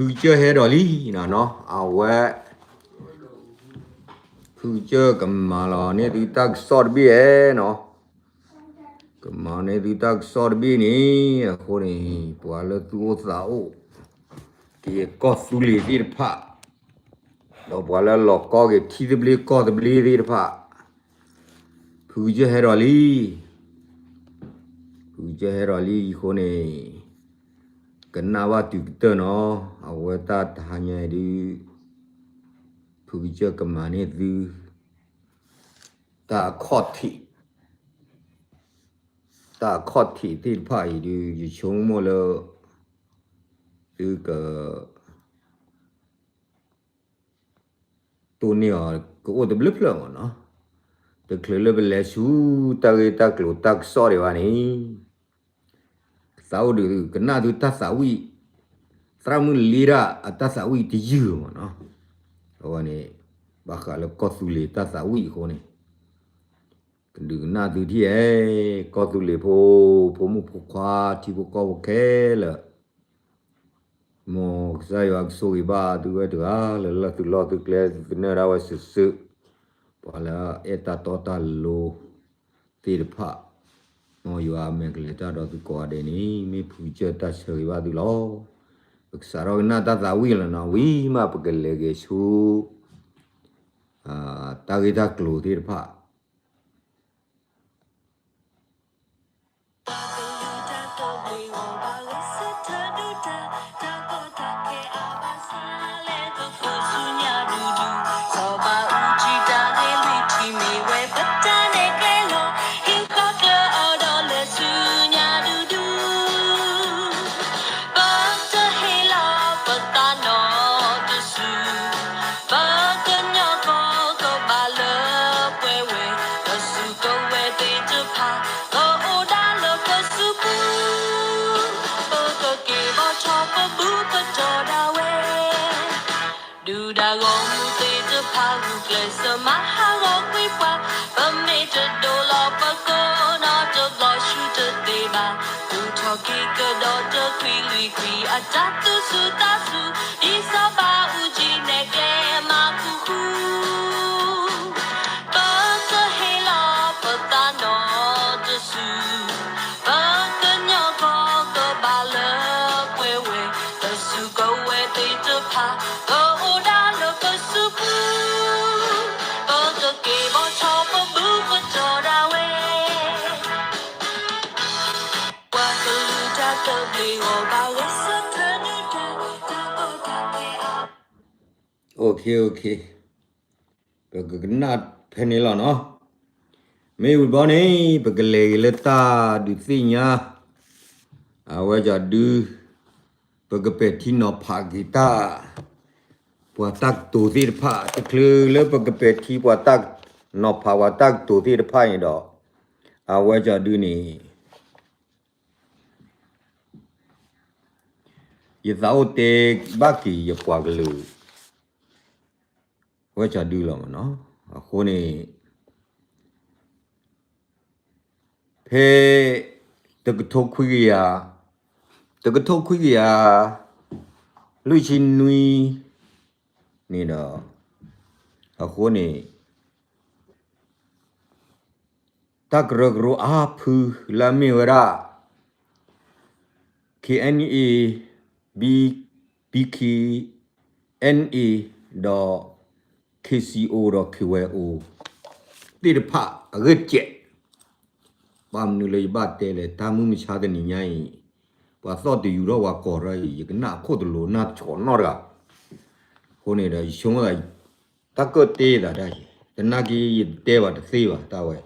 ဖုကစၢၢ်ဟဲဒီးလံနီၤ, အဝဲ ဖုကစၢၢ်ကမၤလီၤန့ၢ်သုတၢ်ကစီၣ်တဘ့ၣ်ဧဲနီၤ, ကမၤန့ၢ်သုတၢ်ကစီၣ်တဘ့ၣ်န့ၣ် အဃိန့ၣ် ပှၤလၢသူၣ်အိၣ်သးအိၣ် က့ၤကီၢ်သူလ့ၤသ့ၣ်တဖၣ် ဒီးပှၤလၢလီၤကီက့ၤထံသဘျ့ကီၢ်သဘျ့သ့ၣ်တဖၣ်, ဖုကစၢၢ်ဟဲဒီးလံ, ဖုကစၢၢ်ဟဲဒီးလံအဃိန့ၣ် ကနၣ်ဘၣ်တုၤကတၢၢ်နီၤ, အဝဲတၢ်တဟါညါအံၤဒုး ဖုကစၢၢ်ကမၤန့ၢ်သု တၢ်အခီၣ်ထံး တၢ်အခီၣ်ထံးသ့ၣ်တဖၣ်အံၤဒုး ယဆိကမိၣ်လၢ သုက တိၢ်န့ၢ်အီၤ ကအိၣ်တဘျုးဖျၢၣ်မ့ၢ်နီၤ, တချုးလၢပလဲၤဆူတၢ်ဂ့ၢ်တၢ်ကျိၤတၢ်ကစီၣ်ဒံးဘၣ်န့ၣ် ကသးအိၣ်ဒုး ကနၣ်သုတၢ်သးဝံၣ် သရၣ်မုၣ်လ့ဒၣ်အတၢ်သးဝံၣ်တယုၢ်မ့ၢ်နီၤ, အဝဲန့ၣ် ဘၣ်ဃးလၢကီၢ်သူလ့ၤတၢ်သးဝံၣ်အဃိန့ၣ် ကဒုးကနၣ်သုထံၣ်ဧဲ, ကီၢ်သူလ့ၤဖိ ဖိမုၣ်ဖိခွါ ထံဖိကီၢ်ဖိခဲလၢာ် မ်ကစၢ်ယွၤကဆိၣ်ဂ့ၤဘၣ်သုဝဲတဂၤလၢ်လၢ် သုလီၢ်သုကျဲ သုသနၢၣ်ဒၣ်ဝဲစုာ်စုာ်, ပှၤလၢအအဲၣ်တၢ်တီတၢ်လိၤသ့ၣ်တဖၣ်, မ်ယွၤအမဲာ်ကလဲၤတၢ်ဒီးသုကိးဂၤဒဲးန့ၣ် မ့ၢ်ဖုကစၢၢ်တၢ်ဆၢဂ့ၤဘၣ်သုလီၤ. ပကစးထီၣ်ကနၣ်တၢ်သးဝံၣ်လီၤနီၤ, ဝံၤမးပကလဲၤက့ၤဆူ တၢ်ဂ့ၢ်တၢ်ကျိၤသ့ၣ်တဖၣ် ပှၤကလုာ်တၢ်သဘျ့အီၤဘၣ်ဂဲၤဆၢထၢၣ်ဒုၣ်ဒါ, စီၤဘးအူကၠံတၢ်ဂ့ၢ်လွံၢ်ထံၣ်မ့ၢ်ဝဲပတၢ်နဲၣ်ကျဲလီၤ. ဟံၣ်ဃီကျၢအီၤဒီးလဲၤဆူညါဒုၣ်ဒုၣ်, ပှၤကညီကီၢ်ကဘၣ်လၢပှဲၤဝဲ, ပစုကဝဲၤသ့ၣ်တဖၣ် ကအိၣ်ဒၣ်လၢပစုပူၤ, ပကက့ၤဘီထီၣ်ပဘူၣ်ပတီၢ်ဒၣ်ဝဲ ဒုၣ်ဒါဂီၢ်မုၢ်သ့ၣ်တဖၣ်ဂုာ်ကျဲးစၢးမၤဟးဂီၤကွံာ်ပှၤ, ပမ့ၢ်တဒိးလီၤပကိးနီတဘျီဆူၣ်တသ့ဘၣ်, ဘူၣ်ထီၣ်က့ၤကဒီးတခွံလွံၢ်ခွံအတၢ်သူၣ်ဆူၣ်သးဆူၣ်, ဒ်စီၤဘးအူကၠံနဲၣ်ကျဲမၤဃူဃူ ပကဟ့ၣ်လီၤပသးနီတစု, ပကညီကီၢ်ကဘၣ်လၢပှဲၤဝဲ, ပစုကဝဲၤသ့ၣ်တဖၣ် ကအိၣ်ဒၣ်လၢပစုပူၤ, ပကက့ၤဘီထီၣ်ပဘူၣ်ပတီၢ်ဒၣ်ဝဲ, ပှၤကလုာ်တၢ်သဘျ့အီၤဘၣ်ဂဲၤဆၢထၢၣ်ဒုၣ်ဒါ, တၢ်ကီတၢ်ခဲအါ OK, OK, ပကကနၣ်ဖဲန့ၣ်လီၤနီၤ. မ့ၢ်ဝံၤဘီန့ၣ် ပကလဲၤက့ၤလၢတၢ်ဒုးသ့ၣ်ညါ, အဝဲကၠီဒု ပကပဲာ်ထံနီၤဖးက့ၤတၢ် ပှၤတၢ်ကတိၤသ့ၣ်တဖၣ်, တချုးလၢပကပဲာ်ထံပှၤတၢ်နီၤဖးပှၤတၢ်ကတိၤသ့ၣ်တဖၣ်န့ၣ်ဒီး အဝဲကၠီဒုန့ၣ် ယသးအိၣ်တဲဘၣ်က့ၤယပှၤကလုာ် ဝဲကၠီဒုလီၤမ့ၢ်နီၤ. အဃိန့ၣ် ဖဲ တကထိခွံကယၤ, တကထိခွံကယၤ လွံၢ်ဆံနွံန့ၣ်ဒီး အဃိန့ၣ် တၢ်ကရၢကရိအါဖုလၢအမ့ၢ်ဝဲဒၣ် KNA, B, BKNA ဒီး KCO ဒီး KYO သ့ၣ်တဖၣ်အဂ့ၢ်စဲး, ဘၣ်မနုၤလၢယဘၣ်တဲလဲၣ်, တၢ်မုၢ်မဆါတနံၤညါအံၤ ပှၤသီၣ်တယူၤထီၣ်ပှၤကိးထီၣ်အံၤ ယကနၣ်အခိၣ်တလိၤနၢ်တဆီနီတဂၤ, အဃိန့ၣ်ဒီးယဆိကမိၣ်သး တၢ်ကၢၣ်တ့သးဒၣ်ယဲ, သနာ်က့ယတဲဘၣ်တသ့ဘၣ်တၢ်ဝဲ,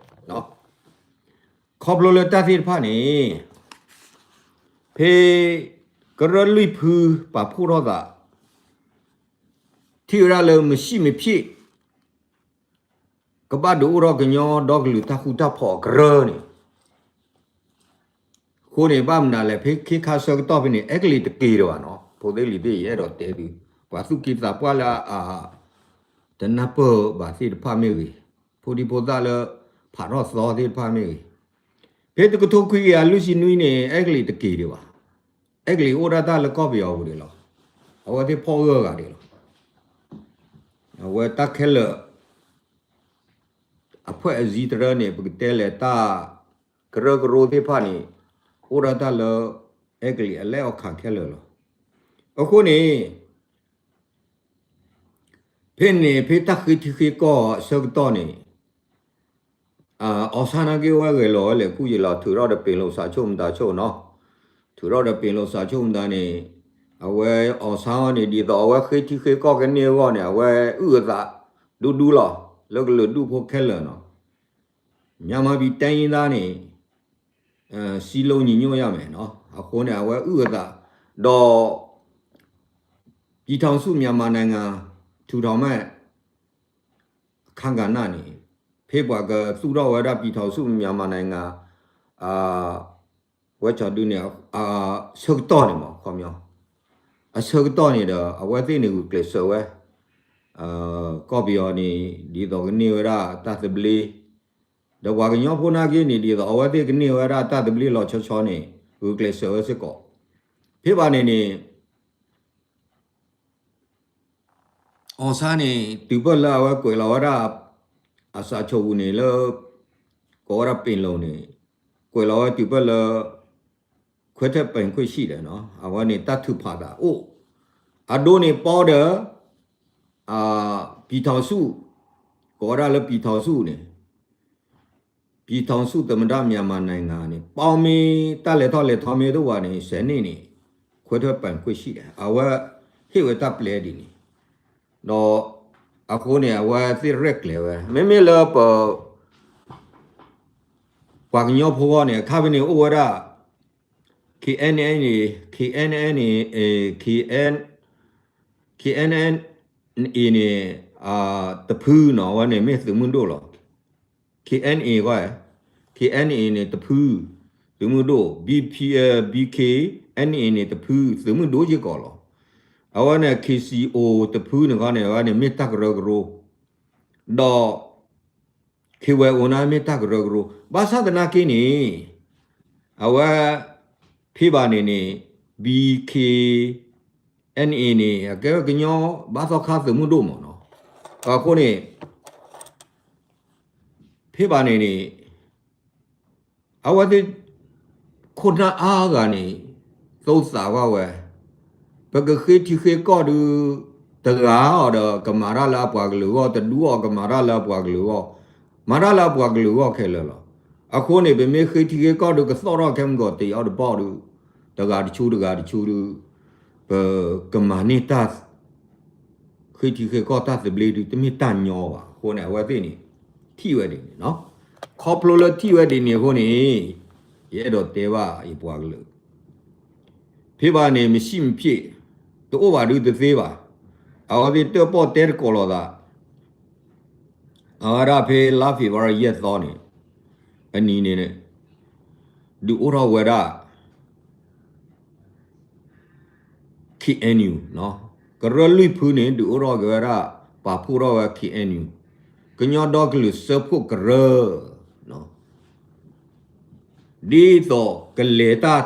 ခီဖျိလၢတၢ်သ့ၣ်တဖၣ်န့ၣ် ဖဲ ကရၢလွံၢ်ဖုပာ်ဖှိၣ်ထီၣ်သး ထံၣ်ဝဲဒၣ်လၢ မ့ၢ်စံၣ်မ့ၢ်ဖျိၣ် ကဘၣ်ဒုးအိၣ်ထီၣ်ကညီဒီကလုာ်တၢ်ဃူတၢ်ဖိးအကရၢန့ၣ် အဃိန့ၣ် ဘၣ်မနုၤလဲၣ် ဖဲခ့ခါဆၢကတီၢ်ဖဲန့ၣ် အဲကလံးတက့ၤဒံးဘၣ်နီၤ, ဖိသ့ၣ်လံၤသ့ၣ် ယအဲၣ်ဒိးတဲသု, ပှၤသူၣ်က့သးပှၢ်လၢအ တနၢ်ပၢၢ်ဘၣ်သ့ၣ်တဖၣ်မ့ၢ်ဂ့ၤ, ဖိဒံဖိသၣ်လၢ ဖးထီၣ်သီသ့ၣ်တဖၣ်မ့ၢ်ဂ့ၤ, ဖဲတကထိခွံကယၤလွံၢ်ဆံနွံန့ၣ် အဲကလံးတက့ၤဒံးဘၣ်, အဲကလံးအိၣ်ဒၣ်တၢ်လၢကီၢ်ပယီၤပူၤဒံးလီၤ. အဝဲသ့ၣ်ဖီၣ်ဂၢၢ်ဂၤဒဲးလီၤ. အဝဲတၢ်ခဲလၢာ် အဖှဲၣ်အစံတရၢန့ၣ် ပကတဲလဲၤတၢ်ကရၢကရိသ့ၣ်တဖၣ်န့ၣ် အိၣ်ဒၣ်တၢ်လၢ အဲကလံးအလဲၢ်အီၣ်ခးခဲလၢာ်လီၤ. အဃိန့ၣ် ဖဲန့ၣ် ဖဲတၢ်ဃ့ထံဃ့ကီၢ်အဆၢကတီၢ်န့ၣ် အီၣ်ဆၣ်နာ်က့ အဝဲဂဲၤလီၤဝဲလဲၤခူၣ်ယံာ်လီၤ ထုးထီၣ်ဒီးပ့ၤလိာ်စးဆိၣ်မတၤဆိၣ်နီၤ, ထုးထီၣ်ဒီးပ့ၤလိာ်စးဆိၣ်မတၤန့ၣ် အဝဲအီၣ်ဆၣ်အီၤန့ၣ် ဒ်သိးအဝဲဃ့ထံဃ့ကီၢ်ကန့ၢ်အဂီၢ်န့ၣ် အဝဲအုၣ်အသးဒူဒူလီၤ လၢကလုာ်ဒူၣ်ဖိခဲလၢာ်နီၤ. မြန်မာပြည်တိုင်းရင်းသားန့ၣ် စည်းလုံးညီညွတ်ရမယ်နီၤ. အဃိန့ၣ် အဝဲအုၣ်အသး ဒီး ပြည်ထောင်စုမြန်မာနိုင်ငံ ထူထောင်မဲ့ အခန်းကဏ္ဍန့ၣ် ဖဲပှၤကသူၣ်ထီၣ်ဝဲဒၣ် ပြည်ထောင်စုမြန်မာနိုင်ငံ ဝဲကၠီဒုန့ၣ် အဆၢကတီၢ်န့ၣ်မး ခီပညီ အဆၢကတီၢ်န့ၣ်ဒီး အဝဲသ့ၣ်န့ၣ်ဂုာ်ကျဲးစၢးဝဲ ကီၢ်ပယီၤန့ၣ် ဒ်သိးကန့ၢ်ဝဲဒၣ်တၢ်သဘျ့ ဒီးပှၤကညီဖိနာ်က့န့ၣ် ဒ်သိးအဝဲသ့ၣ်ကန့ၢ်ဝဲဒၣ်တၢ်သဘျ့လီၤဆီဆီန့ၣ် ဂုာ်ကျဲးစၢးဝဲစ့ၢ်ကီး. ဖဲဘၣ်န့ၣ်န့ၣ် အီၣ်ဆၣ်န့ၣ် တုၤပၢၢ်လၢအဝဲကွဲးလီၤဝဲဒၣ် အစးဆိပူၤန့ၣ်လၢ ကိးဝဲဒၣ်ပ့ၤလိာ်န့ၣ် ကွဲးလီၤဝဲတုၤပၢၢ်လၢ ခွဲထွက်ပိုင်ခွင့်ရှိတယ်နီၤ အဝဲန့ၣ်တၢ်ထုးဖးသးအိၣ် အဒိန့ၣ်ပီဒီး ပြည်ထောင်စု ကိးဝဲဒၣ်လၢ ပြည်ထောင်စု န့ၣ် ပြည်ထောင်စုသမ္မတ မြန်မာနိုင်ငံ န့ၣ် ပီမ့ၢ်တၢ်လဲၤထီၣ်လဲၤထီမ့ၢ်တအိၣ်ဘၣ်န့ၣ် စဲးန့ၣ်န့ၣ် ခွဲထွက်ပိုင်ခွင့်ရှိတယ် အဝဲဟ့ၣ်ဝဲတၢ်ပျဲဒ်န့ၣ် ဒီးအဃိန့ၣ် အဝဲသ့ၣ်ရဲၣ်ကျဲၤဝဲ မ့မ့ၢ်လၢပ ပှၤကညီဖိဂီၢ်န့ၣ် အခါဖဲန့ၣ်အိၣ်ဝဲဒၣ် KNA န့ၣ် KNA န့ၣ် KNA န့ၣ် တဖုနီၤ အဝဲန့ၣ်မ့ၢ်သုးမုၢ်ဒိၣ်လီၤ. KNA ဂီၢ် KNA န့ၣ်တဖု သုးမုၢ်ဒိၣ် BK BKNA န့ၣ်တဖု သုးမုၢ်ဒိၣ်စ့ၢ်ကီးလီၤ. အဝဲန့ၣ် KCO တဖုန့ၣ်ဂီၢ်န့ၣ် အဝဲန့ၣ်မ့ၢ်တၢ်ကရၢကရိ ဒီး KYO န့ၣ်မ့ၢ်တၢ်ကရၢကရိ ဘၣ်ဆၣ်သနာ်က့န့ၣ် အဝဲ ဖဲဘၣ်န့ၣ်န့ၣ် BKNA န့ၣ် အကဲဝဲကညီဘါသီခါသုးမုၢ်ဒိၣ်မးနီၤ. အဃိန့ၣ် ဖဲဘၣ်န့ၣ်န့ၣ် အဝဲသ့ၣ် ခိၣ်နၢ်အါဂၤန့ၣ် သိသးဘၣ်ဝဲ ပကဃ့ထံဃ့ကီၢ်ဒုး တဂၤအီၤဒီးကမၤတၢ်လၢအပှၤကလုာ်အဂီၢ် တဒူအီၤကမၤတၢ်လၢအပှၤကလုာ်အဂီၢ် မၤတၢ်လၢအပှၤကလုာ်အဂီၢ်ခဲလၢာ်လီၤ. အဃိန့ၣ် ပမ့ၢ်ဃ့ထံဃ့ကီၢ်ဒုး ကသီၣ်ထီၣ်ခဲမုၢ်ဂီၤတ့ၢ်အီၤတဘီဒုး တဂၤတဆူတဂၤတဆူဒုး ပကမၤန့ၢ်တၢ် ဃ့ထံဃ့ကီၢ်တၢ်သဘျ့ဒုး တမ့ၢ်တၢ်ညီဘၣ်. အဃိန့ၣ် အဝဲသ့ၣ်န့ၣ် ထံၣ်ဝဲဒ်န့ၣ်နီၤ. ခီဖျိလၢထံၣ်ဝဲဒ်န့ၣ်အဃိန့ၣ် ယအဲၣ်ဒိးတဲဘၣ်ယပှၤကလုာ် ဖဲဘၣ်န့ၣ် မ့ၢ်စံၣ်မ့ၢ်ဖျ့ၣ် တအိၣ်ဘၣ်ဒုးတသ့ဘၣ်. အဝဲသ့ၣ်တၢၣ်ပီၣ်တဲတကိးလိာ်သး အဝဲဒၣ်ဖဲလါဖ့ၤဘြူၤအါရံၤယဲၢ်သီန့ၣ် အနံၤန့ၣ် ဒုးအိၣ်ထီၣ်ဝဲဒၣ် KNU နီၤ. ကရၢလွံၢ်ဖုန့ၣ် ဒုးအိၣ်ထီၣ်က့ၤဝဲဒၣ် ပာ်ဖှိၣ်ထီၣ်ဝဲ KNU ကညီဒီကလုာ်စၢဖှိၣ်ကရၢ ဒ်သိးကလဲၤတၢ်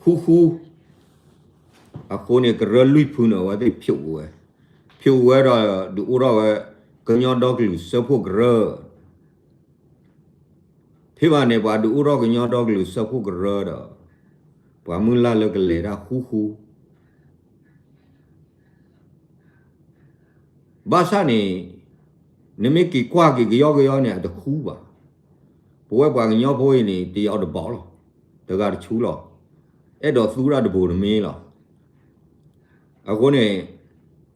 ဃူဃူ အဃိန့ၣ် ကရၢလွံၢ်ဖုန့ၣ် အဝဲသ့ၣ်ဖျိးဝဲ, ဖျိးဝဲဒီး ဒုးအိၣ်ထီၣ်ဝဲ ကညီဒီကလုာ်စၢဖှိၣ်ကရၢ. ဖဲဘၣ်န့ၣ် ပှၤဒုးအိၣ်ထီၣ်ကညီဒီကလုာ်စၢဖှိၣ်ကရၢဒီး ပှၤမုၢ်လၢ်လၢကလဲၤတၢ်ဃူဃူ ဘၣ်ဆၣ်န့ၣ် နမ့ၢ်က့ၤကွၢ်က့ၤကယီကယီန့ၣ် အတဃူဘၣ်. ပဝဲပှၤကညီဖိအံၤန့ၣ် တယီတဘီလီၤ, တဂၤတဆူလီၤ, အဲၣ်ဒိးသူတၢ်တဘိတမ့ၢ်လီၤ. အဃိန့ၣ်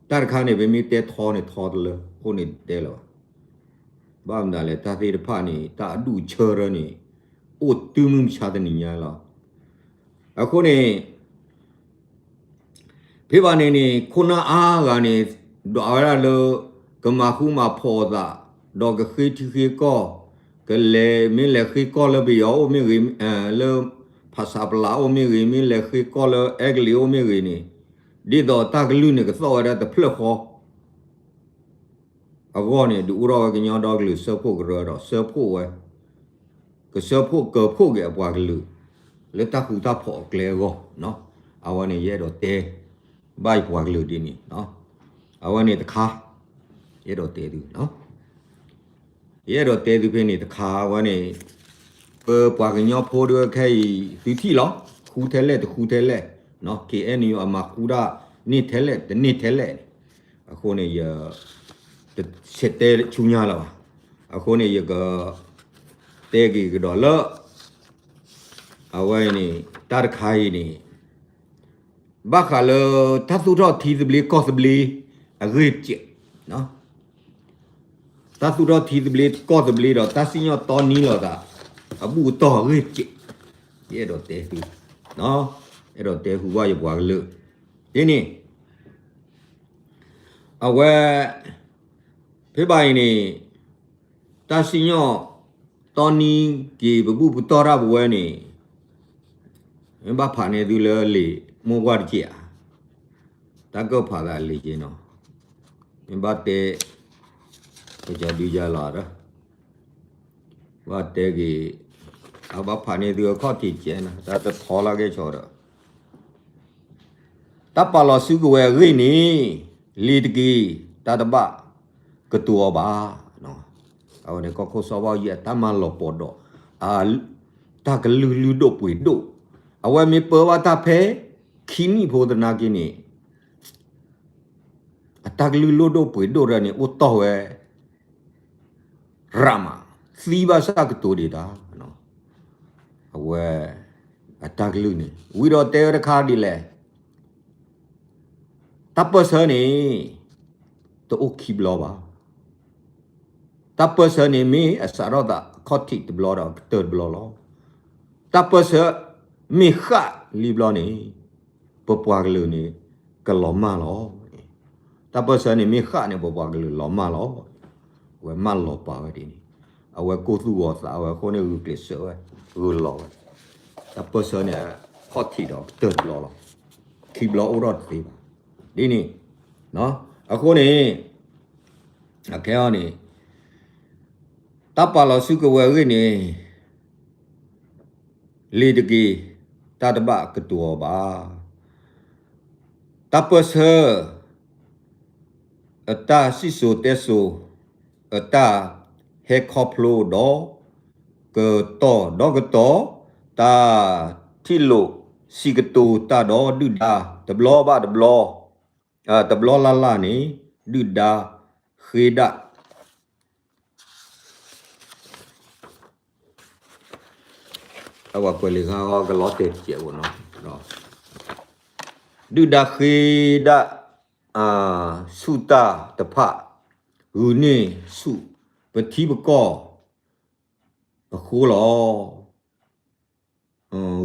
တၢ်တခါန့ၣ် ပမ့ၢ်တဲထီန့ၣ်ထီတလၢ အဃိန့ၣ်တဲလၢၤဘၣ်. ဘၣ်မနုၤလဲၣ် တၢ်သ့ၣ်တဖၣ်န့ၣ် တၢ်အဒူၣ်အဆၢထၢန့ၣ် အိၣ်တုၤမုၢ်မဆါတနံၤညါလီၤ. အဃိန့ၣ် ဖဲဘၣ်န့ၣ်န့ၣ် ခိၣ်နၢ်အါဂၤန့ၣ် ဒွးဝဲဒၣ်လၢ ကမၤဃူမၤဖိးအသး, ဒီးကဃ့ထံဃ့ကီၢ်, ကလဲၤ မ့ၢ်လဲၤဃ့ကီၢ်လၢပယီၤအိၣ်မ့ၢ်ဂ့ၤ, လၢဖၣ်ဆးပလၤအိၣ်မ့ၢ်ဂ့ၤ, မ့ၢ်လဲၤဃ့ကီၢ်လၢအဲကလံးအိၣ်မ့ၢ်ဂ့ၤန့ၣ်, ဒ်သိးတၢ်ကလုၢ်န့ၣ် ကသီၣ်ဝဲဒၣ်တဖျၢၣ်ဃီ အဂီၢ်န့ၣ် ဒုးအိၣ်ထီၣ်ဝဲကညီဒီကလုာ်စၢဖှိၣ်ကရၢဒီး စၢဖှိၣ်ဝဲ, ကစၢဖှိၣ်ကၢဖှိၣ်က့ၤအပှၤကလုာ် လၢတၢ်ဃူတၢ်ဖိးအကျဲအဂီၢ်, အဝဲန့ၣ်ယအဲၣ်ဒိးတဲ ဘၣ်ယပှၤကလုာ်ဒ်န့ၣ်, အဝဲန့ၣ်တခါ, ယအဲၣ်ဒိးတဲသု, ယအဲၣ်ဒိးတဲသုဖဲန့ၣ်တခါ အဝဲန့ၣ်, ပပှၤကညီဖိဒ်ဝဲခဲအံၤ သုထံၣ်လီၤ, ဃူထဲလဲၣ်တဃူထဲလဲၣ်, က့ၤအဲၣ်နံၤအမၤဃူတၢ်န့ၢ်ထဲလဲၣ်တန့ၢ်ထဲလဲၣ်န့ၣ်, အဃိန့ၣ်ယ တဆဲးတဲဆူညါလၢၤဘၣ်. အဃိန့ၣ် ယကတဲက့ၤကဒီးလၢ အဝဲအံၤန့ၣ် တၢ်တခါအံၤန့ၣ် ဘၣ်ဃးလၢတၢ်သူၣ်ထီၣ်ထံသဘျ့ကီၢ်သဘျ့အဂ့ၢ်စဲး, တၢ်သူၣ်ထီၣ်ထံသဘျ့ကီၢ်သဘျ့ဒီး တၢ်စံၣ်ညီၣ်တီနံလိာ်သး အဘူၣ်အတီၢ်အဂ့ၢ်စဲး, ယအဲၣ်ဒိးတဲသု, အဲၣ်ဒိးတဲဟူဘၣ်ယပှၤကလုာ်, ဒ်န့ၣ် အဝဲ ဖဲဘၣ်အံၤန့ၣ် တၢ်စံၣ်ညီၣ်တီနံက့ၤပဘူၣ်ပတီၢ်တၢ်ပဝဲန့ၣ် မ့ၢ်ဘၣ်ဖးန့ၢ်သုလၢလံာ်မိၢ်ပှၢ်တက့ၢ်ဧါ, တၢ်ကၢၣ်ဖးသးလံာ်က့ၤနီၤ, မ့ၢ်ဘၣ်တဲ ကစၢ်ဒုးယၤလီၤဒီး ဘၣ်တဲက့ၤ အဘၣ်ဖးန့ၢ်သုအခီၣ်ထံးကဲနၤ တၢ်တထီလၢကဲဆီဒီး တၢ်ပာ်လီၤစုကဝဲၤအဂ့ၢ်န့ၣ် လံၤတက့ၤ တၢ်တဘၣ်ကတိၤအီၤဘၣ်. အဝဲန့ၣ်ကီၢ်ခိၣ်စီၤဘၣ်အူကၠံအတၢ်မၤလီၤပှီၤဒီး အ တၢ်ကလုၢ်လုၢ်ဒိၣ်ပှ့ၤဒိၣ်, အဝဲမ့ၢ်ပၢဘၣ်တၢ်ဖဲ ခံနံၣ်ဖိသနာ်က့န့ၣ် အတၢ်ကလုၢ်လုၢ်ဒိၣ်ပှ့ၤဒိၣ်တၢ်န့ၣ် အိၣ်တီၢ်ဝဲ ရၣ်မး သံဘၣ်ဆၣ်ကတိၤဒံးတၢ်, အဝဲ အတၢ်ကလုၢ်န့ၣ် ဝံၤဒီးတဲဝဲတခါဒ်လဲၣ်, တၢ်ပၢၢ်ဆၢန့ၣ် တအိၣ်ခံဘျီဘၣ်. တၢ်ပၢၢ်ဆၢန့ၣ်မ့ၢ်အစးထီၣ်သးအခီၣ်ထံးတဘျီဒီးအကတၢၢ်တဘျီလီၤ. တၢ်ပၢၢ်ဆၢမ့ၢ်ဃၣ်လံဘျီန့ၣ် ပပှၤကလုာ်န့ၣ် ကလီၤမၢ်လီၤ. တၢ်ပၢၢ်ဆၢန့ၣ်မ့ၢ်ဃၣ်န့ၣ် ပပှၤကလုာ်လီၤမၢ်လီၤ. အဝဲမၢလီၤပာ်ဝဲဒ်န့ၣ်, အဝဲကိၢ်သူၣ်ဂီၤသးဝဲအဃိန့ၣ် ဂုာ်ကျဲးစၢးဝဲ ဂုာ်လီၤဝဲ, တၢ်ပၢၢ်ဆၢန့ၣ် ခီၣ်ထံးဒီးကတၢၢ်တဘျီလီၤ. ခံဘျီအိၣ်ထီၣ်တသ့ဘၣ်. ဒ်န့ၣ် အဃိန့ၣ် အခဲအံၤန့ၣ် တၢ်ပာ်လီၤစုကဝဲၤအဂ့ၢ်န့ၣ် လံၤတက့ၤ တၢ်တဘၣ်ကတိၤအီၤဘၣ်. တၢ်ပၢၢ်ဆၢ အတၢ်စံၣ်စိၤတဲစိၤ အတၢ်ဟဲခီဖျိဒီး ကတီၤဒီးကတီၤ တၢ်ထံၣ်လိာ်စံးကတိၤတၢ်ဒီးဒုၣ်ဒါ တဘျီဘၣ်တဘျီ တဘျီလၢ်လၢ်န့ၣ် ဒုၣ်ဒါဃ့ဒၣ် အဝဲကွဲးလံာ်ဂၤကလီတဲာ်တကဲးဖိနီၤ, ဒုၣ်ဒါဃ့ဒၣ် ဆူၣ်တၢ်တဖၣ် ဂုာ်န့ၢ်ဆူၣ်ပထံပကီၢ်အဃိလီၤ.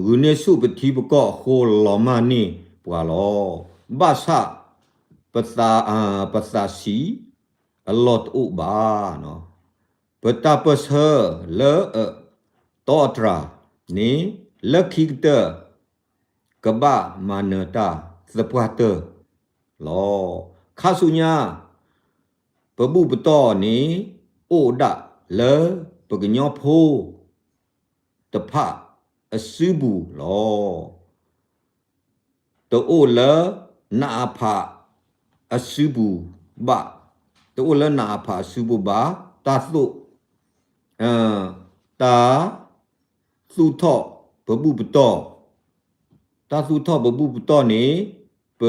ဂုာ်န့ၢ်ဆူၣ်ပထံပကီၢ်အဃိ လီၤမၢ်န့ၢ်ပှၤလီၤ. ဘၣ်ဆၣ် ပသး ပသးဆံးအလီၢ်တအိၣ်ဘၣ်. ပတၢ်ပၢၢ်ဆၢလၢအတီအတြၢ်န့ၣ် လၢခံကတၢၢ် ကဘၣ်မၤနၢၤတၢ်သပှၢ်တၢၢ်လီၤ. ခါဆူညါ ပဘူၣ်ပတီၢ်န့ၣ် အိၣ်ဒၣ်လၢပကညီဖိ တဖၣ်အစုပူၤလီၤ. တအိၣ်လၢနအဖးအစုပူၤဘၣ်, တအိၣ်လၢနအဖးအစုပူၤဘၣ်, တၢ်သိၣ် တၢ်သူၣ်ထီၣ်ပဘူၣ်ပတီၢ်, တၢ်သူၣ်ထီၣ်ပဘူၣ်ပတီၢ်န့ၣ် ပ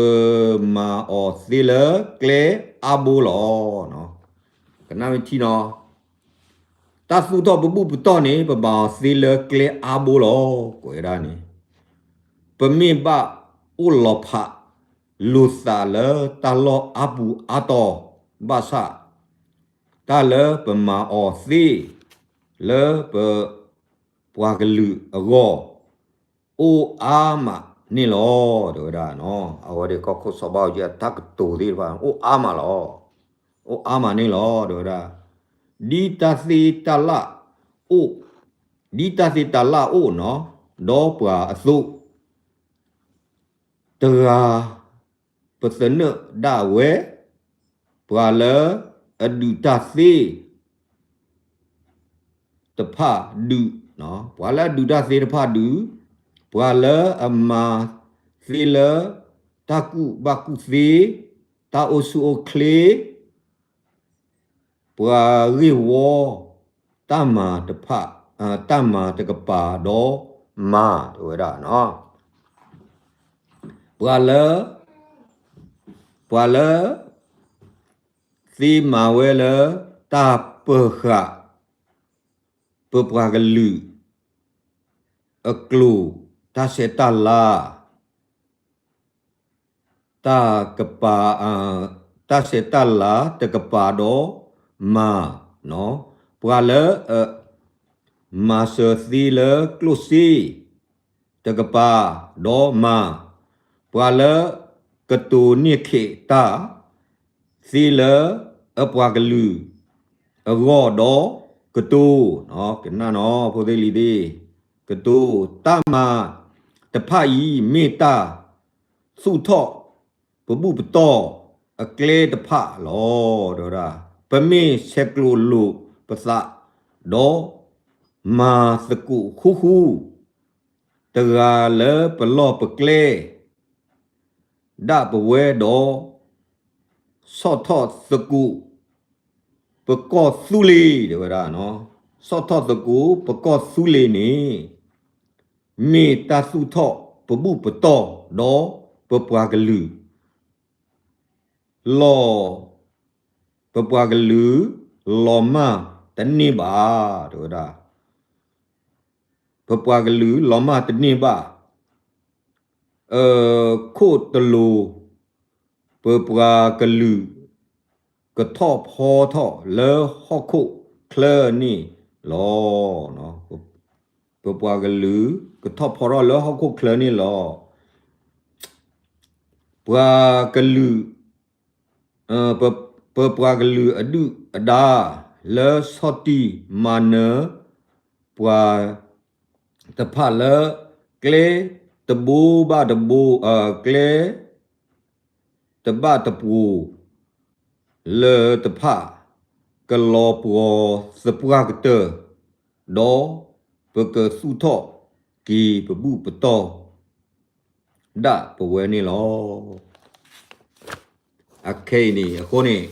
မၤအီၤသ့လၢကျဲအါဘိလီၤ. ကနၣ်မ့ၢ်ထံနီၤ, တၢ်သူၣ်ထီၣ်ပဘူၣ်ပတီၢ်န့ၣ် ပမၤအီၤသ့လၢကျဲအါဘိလီၤ. ကွဲးဝဲဒၣ်န့ၣ် ပမ့ၢ်ဘၣ်အိၣ်လီၤဖးလိာ်သးလၢတၢ်လီၢ်အါပူၤအါတီၤဘၣ်ဆၣ် တၢ်လၢပမၤအီၤသ့ လၢပပှၤကလုာ်အဂီၢ် အိၣ်အါမးန့ၣ်လီၤ. တဲဝဲဒၣ်နီၤ, အဝဲဒၣ်ကီၢ်ခိၣ်စီၤဘၣ်အူကၠံအတၢ်ကတိၤသ့ၣ်တဖၣ် အိၣ်အါမးလီၤ. အိၣ်အါမးန့ၣ်လီၤ တဲဝဲဒၣ်. ဒ်တၢ်သ့တၢ်လၢ်အိၣ်, ဒ်တၢ်သ့တၢ်လၢ်အိၣ်နီၤ ဒီးပှၤအသိး တဂၤ ပသနၢၣ်ဒၣ်ဝဲ ပှၤလၢအဒုးတၢ်သ့တဖၣ်ဒုး, ပှၤလၢအဒုးတၢ်သ့တဖၣ်ဒုး, ပှၤလၢအမၤသ့လၢတၢ် တၢ်ကူၣ်ဘၣ်ကူၣ်သ့, တၢ်အိၣ်ဆူၣ်အိၣ်ချ့, ပှၤဂ့ၢ်ဝီ, တၢ်မၤတဖၣ်, တၢ်မၤတကပၤဒီးမၤ တဲဝဲဒၣ်နီၤ. ပှၤလၢ, ပှၤလၢ သ့မၤဝဲလၢ တၢ်ပၢၤဃာ် ပပှၤကလုာ်အကျိာ်, တၢ်ဆဲးတၢ်လၤ တၢ်ကပၤ, တၢ်ဆဲးတၢ်လၤတကပၤဒီးမၤ, ပှၤလၢ မၤစၢၤသ့လၢကျိၣ်စ့တကပၤဒီးမၤ, ပှၤလၢကတိၤန့ၢ်ခဲးတၢ် သ့လၢအပှၤကလုာ်အဂီၢ်ဒီးကတိၤ, ကနၣ်နီၤ ဖိသ့ၣ်လံၤသ့ၣ်, ကတိၤ, တၢ်မၤတဖၣ်အံၤ မ့ၢ်တၢ်သူၣ်ထီၣ်ပဘူၣ်ပတီၢ်အကျဲတဖၣ်လီၤ. တဲဝဲဒၣ်, ပမ့ၢ်ဆဲးကျိးလိာ်ပသးဒီး မၤသကိးဃူဃူ တဂၤလၢပလီၢ်ပကျဲ ဒၣ်ပဝဲဒီး ဆီၣ်ထီၣ်သကိး ပကီၢ်သူလ့ၤ တဲဝဲဒၣ်, ဆီၣ်ထီၣ်သကိးပကီၢ်သူလ့ၤန့ၣ် မ့ၢ်တၢ်သူၣ်ထီၣ်ပဘူၣ်ပတီၢ်ဒီး ပပှၤကလုာ် လီၤ, ပပှၤကလုာ်လီၤမၢ်တန့ၢ်ဘၣ် တဲဝဲဒၣ်, ပပှၤကလုာ်လီၤမၢ်တန့ၢ်ဘၣ်. အခိၣ်တလိၤ ပပှၤကလုာ် ကထီၣ်ဖီထီၣ်လၢဟီၣ်ခိၣ်ချၢန့ၣ်လီၤ. ပပှၤကလုာ် ကထီၣ်ဖီထီၣ်လၢဟီၣ်ခိၣ်ချၢန့ၣ်လီၤ. ပှၤကလုာ် ပပှၤကလုာ်အဒုၣ်အဒါ လၢဆီၣ်တံၢ်မၤနၢၤ ပှၤတဖၣ်လၢ ကျဲတဘိဘၣ်တဘိ, ကျဲတဘၣ်တပှိၤ လၢတဖၣ် ကလီၤပှီၤသပှၢ်ကတၢၢ် ဒီးပကသူၣ်ထီၣ်က့ၤပဘူၣ်ပတီၢ် ဒၣ်ပဝဲန့ၣ်လီၤ. အခဲအံၤန့ၣ် အဃိန့ၣ်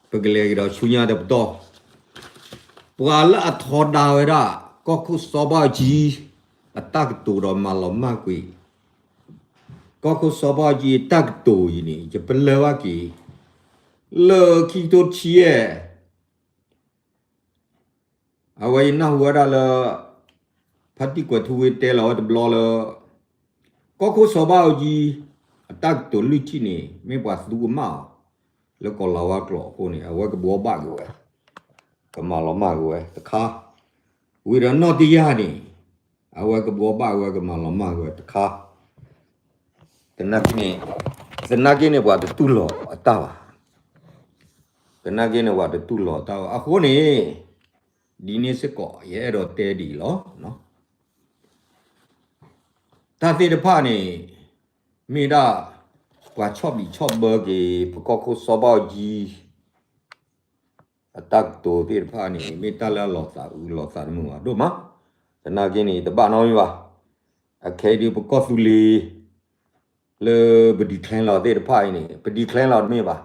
ပကလဲၤကဒီးဆူညါတပတီၢ်, ပှၤလၢအထီဒါဝဲဒၣ် ကီၢ်ခိၣ်စီၤဘၣ်အူကၠံ အတၢ်ကတိၤဒီးမၤလီၤမၢ်ကွံာ်, ကီၢ်ခိၣ်စီၤဘၣ်အူကၠံအတၢ်ကတိၤအံၤန့ၣ် ယပလၢၢ်ဘၣ်က့ၤ လၢခံကထိတဆံယဲၢ် အဝဲယနၢ်ဟူဝဲဒၣ်လၢ ဖါတံၢ်ကွဲးထူဝ့တဲလီၤဝဲတဘျီလၢ ကီၢ်ခိၣ်စီၤဘၣ်အူကၠံ အတၢ်ကတိၤလွံၢ်ထံၣ်န့ၣ် မ့ၢ်ပှၤသူကမၣ်အီၤ လၢကီၢ်လၤဝါကျိာ်အဃိန့ၣ် အဝဲကဘှီဘၣ်က့ၤဝဲ, ကမၤလီၤမၢ်က့ၤဝဲတခါ, ဝံၤဒီးနီၢ်တယၢ်န့ၣ် အဝဲကဘှီဘၣ်က့ၤဝဲ ကမၤလီၤမၢ်က့ၤဝဲတခါ, သနာ်က့န့ၣ် သနာ်က့န့ၣ် ပှၤတတူၢ်လိာ်အတၢ်ဘၣ် သနာ်က့န့ၣ် ပှၤတတူၢ်လိာ်အတၢ်ဘၣ်. အဃိန့ၣ် ဒ်န့ၣ်စ့ၢ်ကီး ယအဲၣ်ဒိးတဲဒ်အံၤလီၤ. တၢ်သ့ၣ်တဖၣ်န့ၣ် မ့ၢ်ဒၣ် ပှၤဆီၣ်ဘံၣ်ဆီၣ်ဘၢက့ၤ ပကီၢ်ခိၣ်စီၤဘၣ်အူကၠံ အတၢ်ကတိၤသ့ၣ်တဖၣ်န့ၣ် မ့ၢ်တၢ်လၢအလီၤသးအုးလီၤသးတမုာ်ဘၣ်ဒိၣ်မး, သနာ်က့န့ၣ် တဘၣ်နီတမံၤဘၣ်. အခဲအံၤဒုး ပကီၢ်သူလ့ၤ လၢပ declare လီၤသ့ၣ်တဖၣ်အံၤန့ၣ် ပ declare လီၤတမ့ၢ်ဘၣ်,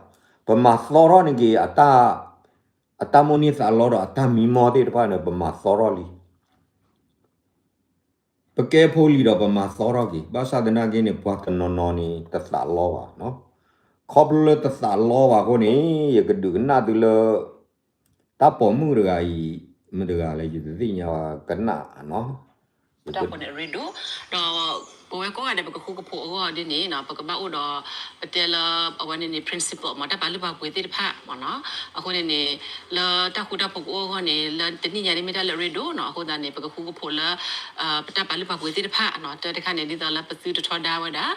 ပမၤသီထီၣ်န့ၢ်က့ၤ အတၢ်မိၣ်န့ၢ်သးလီဒီးအတၢ်မံမီၢ်သ့ၣ်တဖၣ်န့ၣ် ပမၤသီထီၣ်လံ ပကဲဖိလံၤဒီးပမၤသီထီၣ်က့ၤ, ဘၣ်ဆၣ်သနာ်က့န့ၣ် ပှၤတနီၤနီၤန့ၣ် တသးလီဘၣ်. ခီဖျိလၢတသးလီဘၣ်အဃိန့ၣ် ယကဒုးကနၣ်သုလၢ တၢ်ပိာ်မုၣ်တဂၤအံၤ မတၤတဂၤလဲၣ် ယတသ့ၣ်ညါဘၣ်ကနၣ်နီၤ တၢ်ဖိန့ၣ်အရ့ဒိၣ်, ဒီးပဝဲကိးဂၤဒဲး ပကဃူကဖိးအဂီၢ်ဒ်န့ၣ်နီၤ ပကဘၣ်အိၣ်ဒီး ပတဲလၢ အဝဲန့ၣ်န့ၣ် principle မ့ၢ် တၢ်ပာ်လုၢ်ပာ်ပှ့ၤသ့ၣ်တဖၣ်မ့ၢ်နီၤ, အဃိန့ၣ်န့ၣ် လၢတၢ်ဃူတၢ်ဖိးကအိၣ်အဂီၢ်န့ၣ် လၢတနံၣ်ညါဒ်မ့ၢ်တၢ်လၢအရ့ဒိၣ်နီၤ, အဃိသတးန့ၣ် ပကဃူကဖိးလၢ ပတၢ်ပာ်လုၢ်ပာ်ပှ့ၤသ့ၣ်တဖၣ်နီၤ, တၢ်တခါန့ၣ် ဒ်သိးလၢပသုတထီဒါဝဲဒၣ်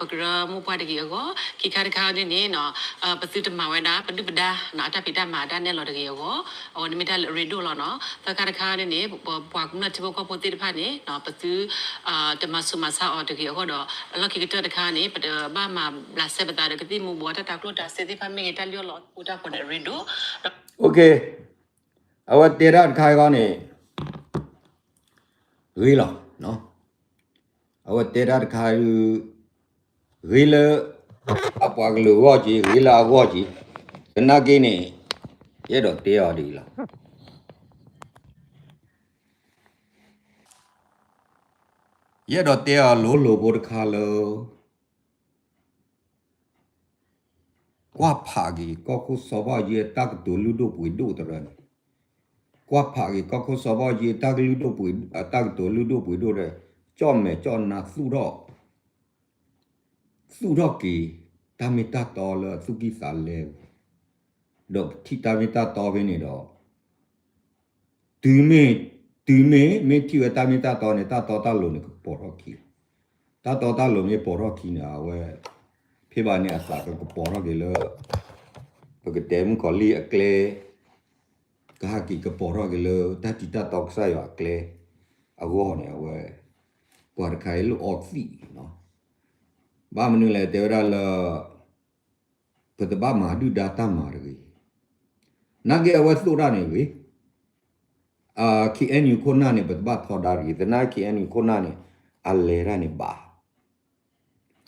ပကရၢမိၢ်ပှၢ်တဂ့ၤအဂီၢ်, ခံခါတခါဒ်န့ၣ်နီၤ ပသုတမၤဝဲဒၣ် ပဒုၣ်ပဒါနီၤ အတၢ်ဖံးတၢ်မၤအတၢ်နဲၣ်လီၤတဂ့ၤအဂီၢ်, အဝဲန့ၣ်မ့ၢ်တၢ်လၢအရ့ဒိၣ်လီၤနီၤ, သၢခါတခါဒ်န့ၣ် ပပှၤကမျၢၢ်ထံဖိကီၢ်ဖိသ့ၣ်တဖၣ်န့ၣ်နီၤ ပသု တမၤဆူးမၤဆါအီၤတဂ့ၤအဂီၢ်ဒီး အလီၢ်ခံကတၢၢ်တခါန့ၣ် ပတဘၣ်မၤဘျးစဲပသးဒီးကသံၣ်မူၤဘှီး တၢ်တၤကျိၣ်တၤစ့သ့ၣ်တဖၣ်မ့ၢ်ဂ့ၤ တၢ်လၢအလီၤဃူတၢ်ဖိန့ၣ်အရ့ဒိၣ်, အဝဲတဲဒၣ်တခါအံၤဂီၢ်န့ၣ် ဂ့ၤလီၤ, အဝဲတဲဒၣ်တခါအံၤ ဂ့ၤလၢအပှၤကလုာ်အဂီၢ်က့ၤ, ဂ့ၤလၢအဂီၢ်က့ၤ, သနာ်က့န့ၣ် ယအဲၣ်ဒိးတဲအီၤဒ်အံၤလီၤ. ယအဲၣ်ဒိးတဲအီၤလိၤလိၤဖိတခါလၢ ကွၢ်ဖးက့ၤ ကီၢ်ခိၣ်စီၤဘၣ်အူကၠံအတၢ်ကတိၤလုၢ်ဒိၣ်ပှ့ၤဒိၣ်တရၢန့ၣ်, ကွၢ်ဖးက့ၤ ကီၢ်ခိၣ်စီၤဘၣ်အူကၠံအတၢ်ကလုၢ်ဒိၣ်ပှ့ၤ, အတၢ်ကတိၤလုၢ်ဒိၣ်ပှ့ၤဒိၣ်ဒီး ကၠီၣ်မဲာ်ကၠီၣ်နါသူၣ်ထီၣ်, သူၣ်ထီၣ်က့ၤ တၢ်မ့ၢ်တၢ်တီလၢအသူၣ်ကံၢ်သးလဲ, ဒီးပထံၣ်တၢ်မ့ၢ်တၢ်တီဖဲန့ၣ်ဒီး တုၤမ့ၢ်, တုၤမ့ၢ်, မ့ၢ်ထံၣ်ဝဲတၢ်မ့ၢ်တၢ်တီန့ၣ် တၢ်တီတၢ်လိၤန့ၣ် ကပိာ်ထီၣ်ခံလီၤ. တၢ်တီတၢ်လိၤမ့ၢ်ပိာ်ထီၣ်ခံန့ၣ် အဝဲ ဖဲဘၣ်န့ၣ်အသးကကပိာ်ထီၣ်က့ၤလၢ ပကတဲမုၣ်ကီၤလံၢ်အကျဲ, ကဟဲက့ၤကပိာ်ထီၣ်က့ၤလၢ တၢ်တံၤတၢ်တီကစၢ်ယွၤအကျဲအဂီၢ်န့ၣ် အဝဲ ပှၤတခါအံၤလိၣ်အီသံးလီၤ. ဘၣ်မနုၤလဲၣ် တဲဝဲဒၣ်လၢ ပတဘၣ်မၤဒုၣ်ဒါတၢ်မၤတဂ့ၤ. နာ်က့အဝဲသိၣ်တၢ်န့ၣ်ဂ့ၤ, အ ခ့ၣ်အဲၣ်ယူၣ် ခိၣ်နၢ်န့ၣ် ပတဘၣ်ထီဒါတဂ့ၤ. သနာ်က့ ခ့ၣ်အဲၣ်ယူၣ် ခိၣ်နၢ်န့ၣ် အလဲၤတၢ်န့ၣ်ဘၣ်,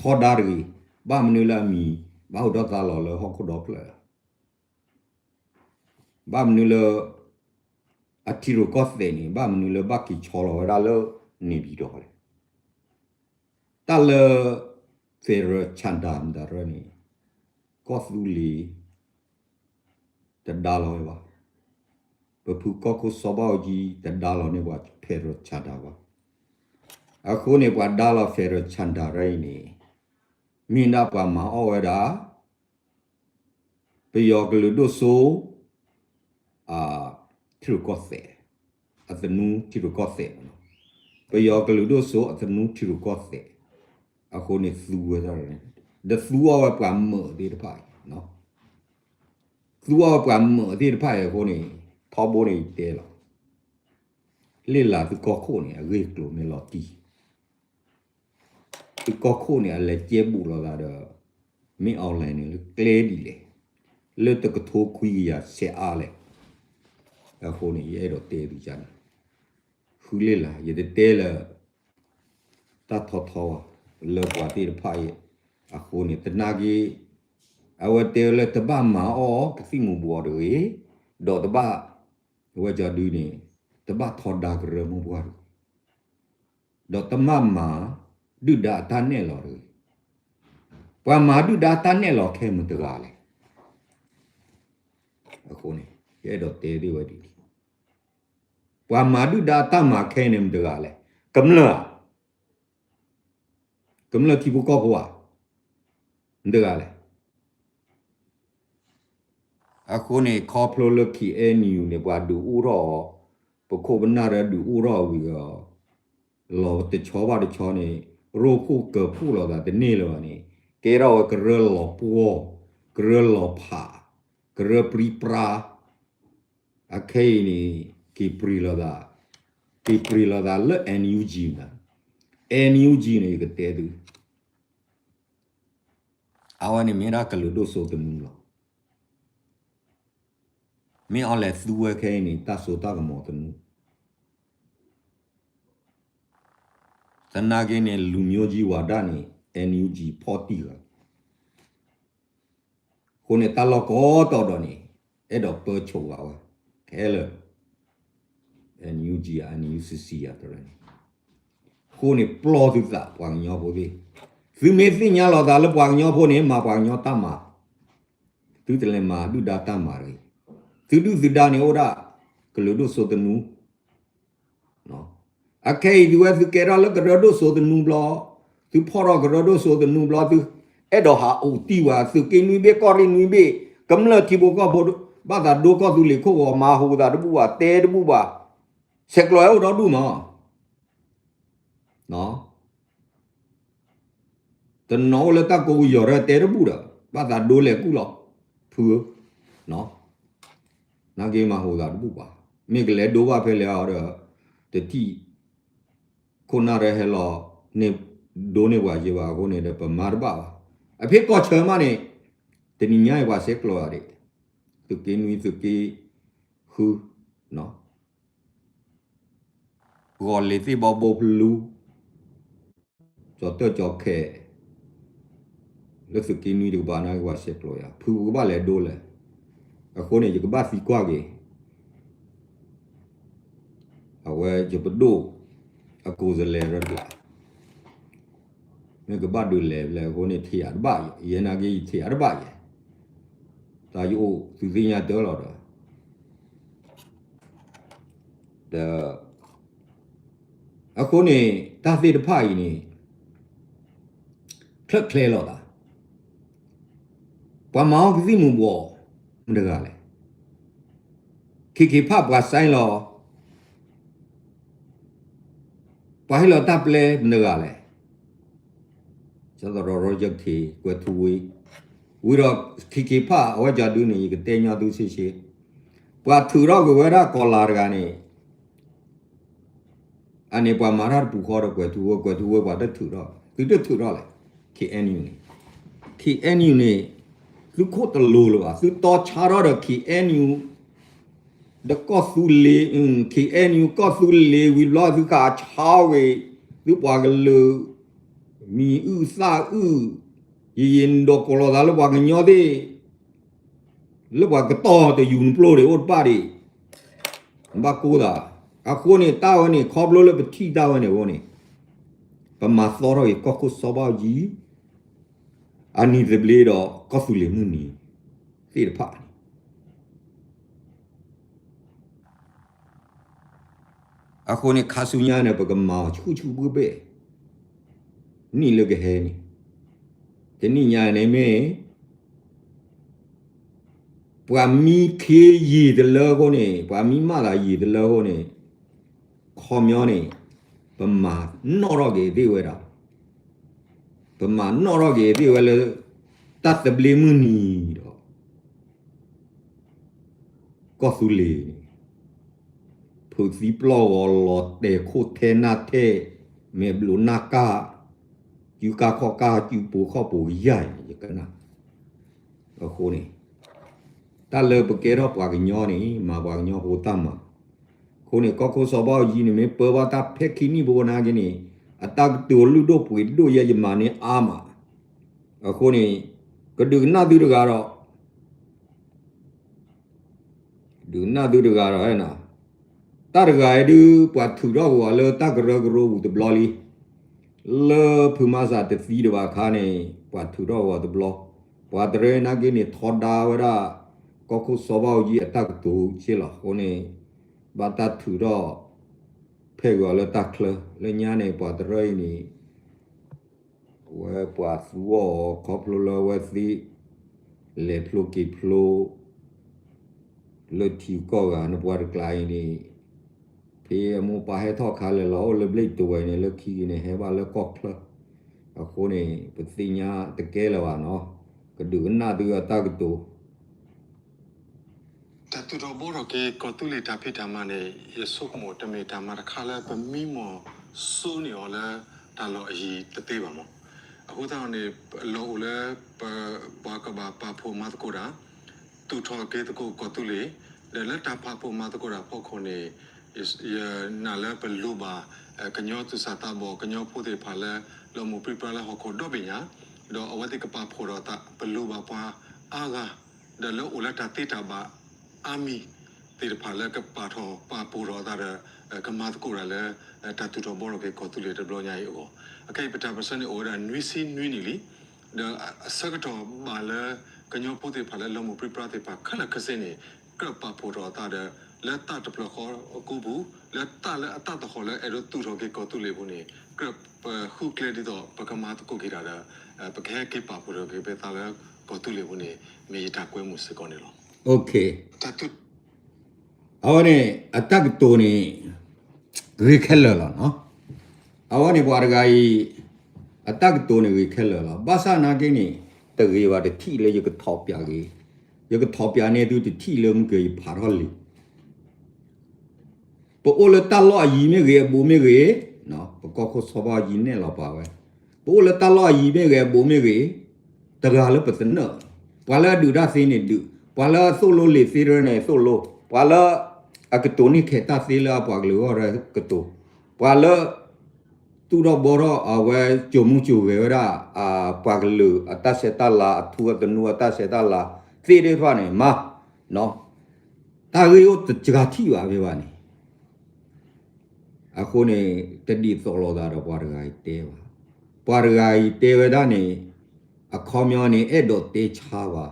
ထီဒါတဂ့ၤ. ဘၣ်မနုၤလၢအမံၤ ဘၣ်အိၣ်ဒီးသါလီၤလၢဟီၣ်ခိၣ်ဒီဖျၢၣ်လီၤ. ဘၣ်မနုၤလၢ အထံရူၢ်ကီၢ်သဲးန့ၣ် ဘၣ်မနုၤလၢဘၣ်က့ၤဆီလီၤဝဲဒၣ်လၢ နေပြည်တော် လဲၣ်. တၢ်လၢ federal charter မတၤရၢန့ၣ် ကီၢ်သူလ့ၤ တဒါလီၤဝဲဘၣ်. ပဖုကီၢ်ခိၣ်စီၤဘၣ်အူကၠံ တဒါလီၤန့ၢ်ပှၤ federal charter ဘၣ်. အဃိန့ၣ် ပှၤဒါလီၤ federal charter ရၢအံၤန့ၣ် မ့ၢ်ဒၣ်ပှၤမၤအီၣ်ဝဲဒၣ် ပယီၤကလုာ်ဒိၣ်စိ ထံရူၢ်ကီၢ်သဲး, အသနူထံရူၢ်ကီၢ်သဲး, ပယီၤကလုာ်ဒိၣ်စိ အသနူထံရူၢ်ကီၢ်သဲး, အဃိန့ၣ်သူဝဲဒၣ်, ဒီးသူအီၣ်ဝဲပှၤမၢးသ့ၣ်တဖၣ်အံၤ, သူအီၣ်ဝဲပှၤမၢးသ့ၣ်တဖၣ်အံၤအဃိန့ၣ် ထီဘိန့ၣ်ယတဲလီၤ, လ့ၣ်လၤသုကီၢ်ခိၣ်န့ၣ် အဂ့ၢ်အကျိၤမ့ၢ်လီၤတံၢ် သုကီၢ်ခိၣ်န့ၣ် အလဲၤကဲဘူးလိာ်သးဒီး မ့ၢ် online န့ၣ် လၢကျဲဒ်လဲၣ်, လၢတကထိခွံကယၤဆဲးအါလဲၣ်. အဃိန့ၣ် ယအဲၣ်ဒိးတဲသုန့ၣ်, ဃုလ့ၣ်လၤ ယတတဲလၢ တၢ်ထီထီဘၣ် လၢပှၤသ့ၣ်တဖၣ်အံၤ, အဃိန့ၣ် သနာ်က့ အဝဲတဲလၢတဘၣ်မၤအီၣ်ကသံၣ်မူၤဘှီးတဂ့ၤ, ဒီးတဘၣ် အဝဲကဒုန့ၣ် တဘၣ်ထီဒါကရၢမိၢ်ပှၢ်တဂ့ၤ, ဒီးတဘၣ်မၤဒုၣ်ဒါအတၢ်နဲၣ်လီၤတဂ့ၤ. ပှၤမၤဒုၣ်ဒါတၢ်နဲၣ်လီၤခဲမတဂၤလဲၣ်. အဃိန့ၣ် ယအဲၣ်ဒိးတဲသ့ဝဲဒ်န့ၣ်, ပှၤမၤဒုၣ်ဒါတၢ်မၤခဲအံၤန့ၣ်မတဂၤလဲၣ်. ကမျၢၢ်ဧါ, ကမျၢၢ်ထံဖိကီၢ်ဖိဧါ, မတဂၤလဲၣ်. အဃိန့ၣ် ခီဖျိလၢ KNU န့ၣ် ပှၤဒုးအိၣ်ထီၣ်အီၤ, ပခိၣ်ပနၢ်ဒီးဒုးအိၣ်ထီၣ်ဝံၤဒီး လီၤတဆီဘၣ်တဆီန့ၣ် ရိဖှိၣ်ကၢၤဖှိၣ်လိာ်သးတန့ၢ်လၢၤဘၣ်န့ၣ် ကဲထီၣ်ဝဲကရၢလီၤပှီၢ်, ကရၢလီၤဖး, ကရၢပြံပြါ, အခဲအံၤန့ၣ် က့ၤပြံလိာ်သး, က့ၤပြံလိာ်သးလၢ NUG မး, NUG န့ၣ် ယကတဲသု အဝဲန့ၣ်မ့ၢ်ဒၣ်ကလုာ်ဒိၣ်စိသနူလီၤ. မ့ၢ်အီၤလဲၤသူဝဲခဲအံၤန့ၣ် တၢ်စိတၢ်ကမီၤသနူ, သနာ်က့န့ၣ် လူမျိုးကြီးဝါဒန့ၣ် NUG ဖီၣ်တံၢ်ဂၤ အဃိန့ၣ် တၢ်လီၢ်ကိးတီၤဒီးန့ၣ် အဲၣ်ဒိးပၢဆိးဂၤဝဲ ခဲလၢာ် NUG NUCC ယၤတရၢန့ၣ်, အဃိန့ၣ် ပျီသုသးပှၤကညီဖိသ့ၣ်, သုမ့ၢ်သ့ၣ်ညါလီၤသးလၢပှၤကညီဖိန့ၣ် မၤပှၤကညီတၢ်မၤ, သုတလဲၤမၤဒုၣ်ဒါတၢ်မၤတဂ့ၤ. သုဒုၣ်သုဒါန့ၣ်အိၣ်ဒၣ် ကလုာ်ဒိၣ်စိသနူ အခဲအံၤသုဝဲသုကဲထီၣ်လၢကရၢဒိၣ်စိသနူဘျီ, သုဖီၣ်ထီၣ်ကရၢဒိၣ်စိသနူဘျီ သုအဲၣ်ဒိးဟးအိၣ်တံၢ်ဝဲ သုးက့နွံဘ့ၣ်ကီၢ်ရ့ၣ်နွံဘ့ၣ်, ကမျၢၢ်ထံဖိကီၢ်ဖိ ဘၣ်သးဒိကီၢ်သူလ့ၤခိၣ်ဂီၤ မၤဟူးသးတဘူၣ်ဘၣ် တဲတဘူၣ်ဘၣ်, ဆဲးကျိးဝဲအိၣ်ဒီဒူၣ်မး တနီၤအိၣ်လၢတၢ်ကိးကယီၤဒီးတဲတဘူၣ်ဒီး ဘၣ်သးဒိလဲၤကူၣ်လီၤ, ဖုဧၢ, နာ်က့မၤဟူးသးတဘူၣ်ဘၣ်, မ့ၢ်ကလဲၤဒိဘၣ်ဖဲလဲၣ်အီၤဒီး တထံၣ် ခိၣ်နၢ်ရၢဟဲလီၤန့ၣ် ဒိန့ၢ်ပှၤယဲဘၣ်အဃိန့ၣ်ဒီး ပမၤတဘၣ်ဘၣ်. အဖဲကီၢ်ဆၢမးန့ၣ် တနံၤညါအံၤပှၤဆဲးကျိးယၤဒၣ် သုးက့နွံ သုးက့ဃု ဂီၤလ့ၤသ့ၣ်ဘီဘိဖလူ ကၠီၤတၢၢ်ကၠီၤခဲး လၢသုးက့နွံတကပၤန့ၣ် ကဘၣ်ဆဲးကျိးယၤ ဖုကဘၣ်လဲၤဒိလဲၣ်. အဃိန့ၣ် ယကဘၣ်သံကွၢ်က့ၤ အဝဲယပဒိၣ်အကိးသလဲၤရၢတက့ၢ်, မ့ၢ်ကဘၣ်ဒုးလဲၤဖဲလဲၣ်အဃိန့ၣ် ထံၣ်ယၤတဘၣ်ယဲ, ယဲနာ်က့ယထံၣ်ယၤတဘၣ်ယဲ, တၢ်ယအိၣ်သုသ့ၣ်ညါတၢ်လီၤဒီး ဒီး အဃိန့ၣ် တၢ်သ့ၣ်တဖၣ်အံၤန့ၣ် ချၢၣ်ချဲလီၤသး, ပှၤမၤအီၣ်ကသံၣ်မူၤဘှီး မတဂၤလဲၣ်, ခ့ခ့ဖၣ်ပှၤစဲလီၤ ပှၤဟ့ၣ်လီၤတၢ်ပျဲမတဂၤလဲၣ်, ကသရီၣ်ရီယၢခ့ ကွဲၤထူဝ့, ဝံၤဒီး ခ့ခ့ဖၣ်အဝဲကဒုန့ၣ် ယကတဲညီသုဆ့ဆ့, ပှၤထုးထီၣ်ကွံာ်ဝဲဒၣ်ကီၤလၤတဂၤန့ၣ် အန့ၣ်ပှၤမၤတၢ်တပူၤဃီဒီးကွဲၤထူဝ့, ကွဲၤထူဝ့ပှၤတထုးထီၣ်, သုတထုးထီၣ်လဲၣ်, KNU န့ၣ်, KNU န့ၣ် သုခိၣ်တလိၤလၢၤဘၣ်, သုတီဆါထီၣ်ဒီး KNU ဒီးကီၢ်သူလ့ၤ, KNU ကီၢ်သူလ့ၤဝံၤဘျီ သုဃၣ်ဆါဝဲ, သုပှၤကလုာ် မံၤအုၣ်သၣ်အုၣ်, ယယံၤဒီးကိးလီၤသးလၢပှၤကညီသ့ၣ် လၢပှၤကတီၢ်တယူၤနပျိၢ်ဒံးအိၣ်တပၣ်ဒံး, ဘၣ်ကိၢ်သး, အဃိန့ၣ် တၢ်ဝဲန့ၣ် ခီဖျိလၢပထံၣ်တၢ်ဝဲန့ၣ်အဃိန့ၣ်, ပမၤသီထီၣ်က့ၤကီၢ်ခိၣ်စီၤဘၣ်အူကၠံ အနံၤသဘျ့ဒီးကီၢ်သူလ့ၤမုၢ်နံၤသ့ၣ်တဖၣ်န့ၣ် အဃိန့ၣ် ခါဆူညါန့ၣ် ပကမၤအီၤဆူၣ်ဆူၣ်ဘှ့ၣ်ဘှ့ၣ် နံၣ်လၢကဟဲန့ၣ်, တနံၣ်ညါန့ၣ်မ့ၢ် ပှၤမံခ့ယံာ်တလၢအဃိန့ၣ်, ပှၤမံမးသးယံာ်တလၢအဃိန့ၣ်, ခီပညီန့ၣ် ပမၤနီၣ်ထီၣ်က့ၤသ့ၣ်ဝဲဒၣ်, ပမၤနီၣ်ထီၣ်က့ၤသ့ၣ်ဝဲလၢ တၢ်သဘျ့မုၢ်နံၤဒီး ကီၢ်သူလ့ၤန့ၣ် ဖုးသံပျီၢ်ဂီၤလီၤတဲာ်ခိၣ်ထဲနၢ်ထဲ, မဲာ်ဘျိးနၢ်ကၢ်, စုကါခီၣ်ကၢ်, စုပိၤခီၣ်ပိၤကယၢ်န့ၣ် ယကနၣ်. အဃိန့ၣ် တၢ်လၢပကဲထီၣ်ပှၤကညီန့ၣ် မၤပှၤကညီဖိတၢ်မၤ, အဃိန့ၣ် ကီၢ်ခိၣ်စီၤဘၣ်အူကၠံန့ၣ် မ့ၢ်ပၢဘၣ်တၢ်ဖဲခံနံၣ်ဘိနာ်က့န့ၣ် အတၢ်ကတိၤလုၢ်ဒိၣ်ပှ့ၤဒိၣ်ယဲယမၤန့ၢ်အါမး, အဃိန့ၣ် ကဒုးကနၣ်သုတဂၤဒီး ဒုးကနၣ်သုတဂၤဒီး တၢ်တဂၤအံၤဒုး ပှၤထုးထီၣ်က့ၤအီၤလၢတၢ်ကရၢကရိပူၤတဘျီလံ. လၢဖုမၤစၢ်တသံတဘၣ်အခါန့ၣ် ပှၤထုးထီၣ်က့ၤအီၤတဘျီ, ပှၤတရၢနာ်က့န့ၣ် ထီဒါဝဲဒၣ် ကီၢ်ခိၣ်စီၤဘၣ်အူကၠံအတၢ်ကတိၤက့လီၤ. အဃိန့ၣ် ဘၣ်တၢ်ထုးထီၣ်ဖဲးကွံာ်အီၤလၢတၢ်ချၢ, လၢညါန့ၣ် ပှၤတရၢအံၤန့ၣ် အဝဲပှၤသူအီၤခီဖျိလၢအဝဲသ့ၣ် လဲၤဖျိက့ၤဖျိ လၢထံကီၢ်ဂၤန့ၣ် ပှၤတကျါအံၤန့ၣ် ဖဲအမိၢ်ပၢ်ဟဲထီၣ်ခါလဲၣ်လီၤ အိၣ်လၢဘျ့ၣ်တဝဲန့ၣ် လၢခံက့ၤန့ၣ် ဟဲဘၣ်လၢကီၢ်ချၢ, အဃိန့ၣ် ပသ့ၣ်ညါတကဲလၢၤဘၣ်နီၤ, ကဒုးကနၣ်သုအတၢ်ကတိၤ တၢ်သူၣ်ထီၣ်ဘှီထီၣ်က့ၤကီၢ်သူလ့ၤတၢ်ဖံးတၢ်မၤန့ၣ် ယဆိကမိၣ်တမ့ၢ်တၢ်မၤတခါလၢပမံမီၢ်စိန့ၢ်အီၤလၢတၢ်လီၢ်အယံၤတသ့ဘၣ်မး. အဃိသတးန့ၣ် လီၢ်အိၣ်လၢပ ပှၤကဘၣ်ပာ်ဖှိၣ်မၤသကိးတၢ် သူၣ်ထီၣ်က့ၤသကိးကီၢ်သူလ့ၤ, ဒီးလၢတၢ်ပာ်ဖှိၣ်မၤသကိးတၢ်အဖီခိၣ်န့ၣ် ယနာ်လၢပလိၣ်ဘၣ် ကညီသူၣ်စၢ်သးဘီၣ် ကညီဖိသ့ၣ်တဖၣ်လၢ လီၤမုၢ်ပြံပြါလၢဟီၣ်ခိၣ်ဒီဘ့ၣ်ညါ, ဒီးအဝဲသ့ၣ်ကပာ်ဖှိၣ်ထီၣ်အသး ပလိၣ်ဘၣ်ပှၤအါဂၤ ဒီးလၢအိၣ်လၢတၢ်သ့တၢ်ဘၣ်အါမံၤသ့ၣ်တဖၣ်လၢကပာ်ထီၣ်ပာ်ဖှိၣ်ထီၣ်အသးဒီး ကမၤသကိးတၢ်လၢ တၢ်သူၣ်ထီၣ်ဘှီထီၣ်က့ၤကီၢ်သူလ့ၤတဘျီညါအံၤအဂီၢ်, အခဲအံၤပတၢ်ပၢၢ်ဆၢန့ၣ်အိၣ်ဝဲဒၣ်နွံဆံနွံနံၣ်လံ. ဒီးအဆၢကတီၢ်ဘၣ်လၢ ကညီဖိသ့ၣ်တဖၣ်လၢလီၤမုၢ်ပြံပြါသ့ၣ်တဖၣ်ခဲလၢာ်ခဲဆ့န့ၣ် ကြၢးပာ်ဖှိၣ်ထီၣ်အသးဒီး လၢတၢ်တဖျၢၣ်ဃီအကိပူၤ လၢတၢ်လၢအတၢ်သဟီၣ်လၢအဲၣ်ဒိးသူၣ်ထီၣ်က့ၤကီၢ်သူလ့ၤအပူၤန့ၣ် ကြၢးပဃုကျဲဒ်သိးပကမၤသကိးက့ၤတၢ်ဒီး ပကဟဲက့ၤပာ်ဖှိၣ်ထီၣ်က့ၤပသးလၢကီၢ်သူလ့ၤအပူၤန့ၣ် မ့ၢ်ယတၢ်ကွဲမုာ်စ့ၢ်ကီးန့ၣ်လီၤ. အဝဲန့ၣ် အတၢ်ကတိၤန့ၣ် ဂ့ၤခဲလၢာ်လီၤနီၤ. အဝဲန့ၣ်ပှၤတဂၤအံၤ အတၢ်ကတိၤန့ၣ်ဂ့ၤခဲလၢာ်လီၤ. ဘၣ်ဆၣ်နာ်က့န့ၣ် တဂ့ၤဘၣ်တထံၣ်လၢယကထီၣ်ပၠးဂ့ၤ, ယကထီၣ်ပၠးန့ၢ်သုတထံၣ်လၢမုၢ်ကယဖးထီၣ်လံ ပအိၣ်လၢတၢ်လီၢ်အယံၤမ့ၢ်ဂ့ၤ အဘူးမ့ၢ်ဂ့ၤ, ပကီၢ်ခိၣ်စီၤဘၣ်ယံၤနဲၣ်လီၤပာ်ဝဲ, ပအိၣ်လၢတၢ်လီၢ်အယံၤမ့ၢ်ဂ့ၤ အဘူးမ့ၢ်ဂ့ၤ, တဂၤလၢပသနၢၣ်, ပှၤလၢအဒုးတၢ်သ့န့ၣ်ဒုး, ပှၤလၢအသိၣ်လိလံာ်သ့တရၢန့ၣ်သိၣ်လိ, ပှၤလၢအကတိၤန့ၢ်ခဲးတၢ်သ့လၢအပှၤကလုာ်ဂီၢ်ရၢကတိၤ, ပှၤလၢ က သူၣ်ထီၣ်ဘှီထီၣ် အဝဲကၠိၤမူကၠိၤဂဲၤဝဲဒၣ် ပှၤကလုာ်အတၢ်ဆဲးတၢ်လၤ အထူအသနူအတၢ်ဆဲးတၢ်လၤ သ့ၣ်တဖၣ်န့ၣ် မၤ တၢ်ဂ့ၢ်အိၣ်တစှၤထံၣ်ဘၣ်ဖဲဘၣ်န့ၣ် အဃိန့ၣ် တဒ်သိးလိာ်သးဒီးပှၤတဂၤအံၤတဲဘၣ်. ပှၤတဂၤအံၤတဲဝဲဒၣ်န့ၣ် အခီပညီန့ၣ် အဲၣ်ဒိးတဲဆါဝဲ,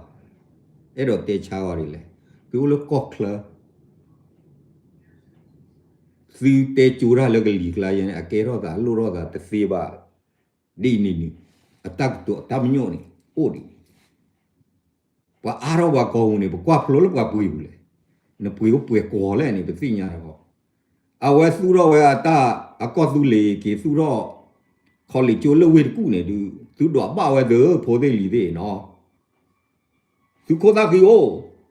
အဲၣ်ဒိးတဲဆါဝဲဒ်လဲၣ်, သုအိၣ်လၢကီၢ်ချၢ သုတဲကၠိတၢ်လၢကလံၤကျါယဲန့ၣ် အကဲထီၣ်သးလိၣ်ထီၣ်သးတသ့ဘၣ်. ဒ်အံၤန့ၣ်န့ၣ် အတၢ်ကတိၤအတၢ်ပညိၣ်န့ၣ် အိၣ်ဒ်န့ၣ် ပှၤအါထီၣ်ပှၤကိးပူၤန့ၣ် ပကွၢ်ဖျိလၢပှၤပှ့ၤပူၤလဲၣ်. နပှ့ၤကပှဲၤကွီၤလဲၣ်န့ၣ် ပသ့ၣ်ညါတဂီၢ်. အဝဲသူၣ်ထီၣ်ဝဲအတၢ်အကီၢ်သူလ့ၤက့ၤသူၣ်ထီၣ် ခီလ့ၣ်ကၠိလၢဝ့ၢ်တကူၣ်န့ၣ်ဒုး သုဒွးဘၣ်ဝဲသုဖိသ့ၣ်လံၤသ့ၣ်နီၤ. သုခိၣ်သၣ်ဃံအိၣ်,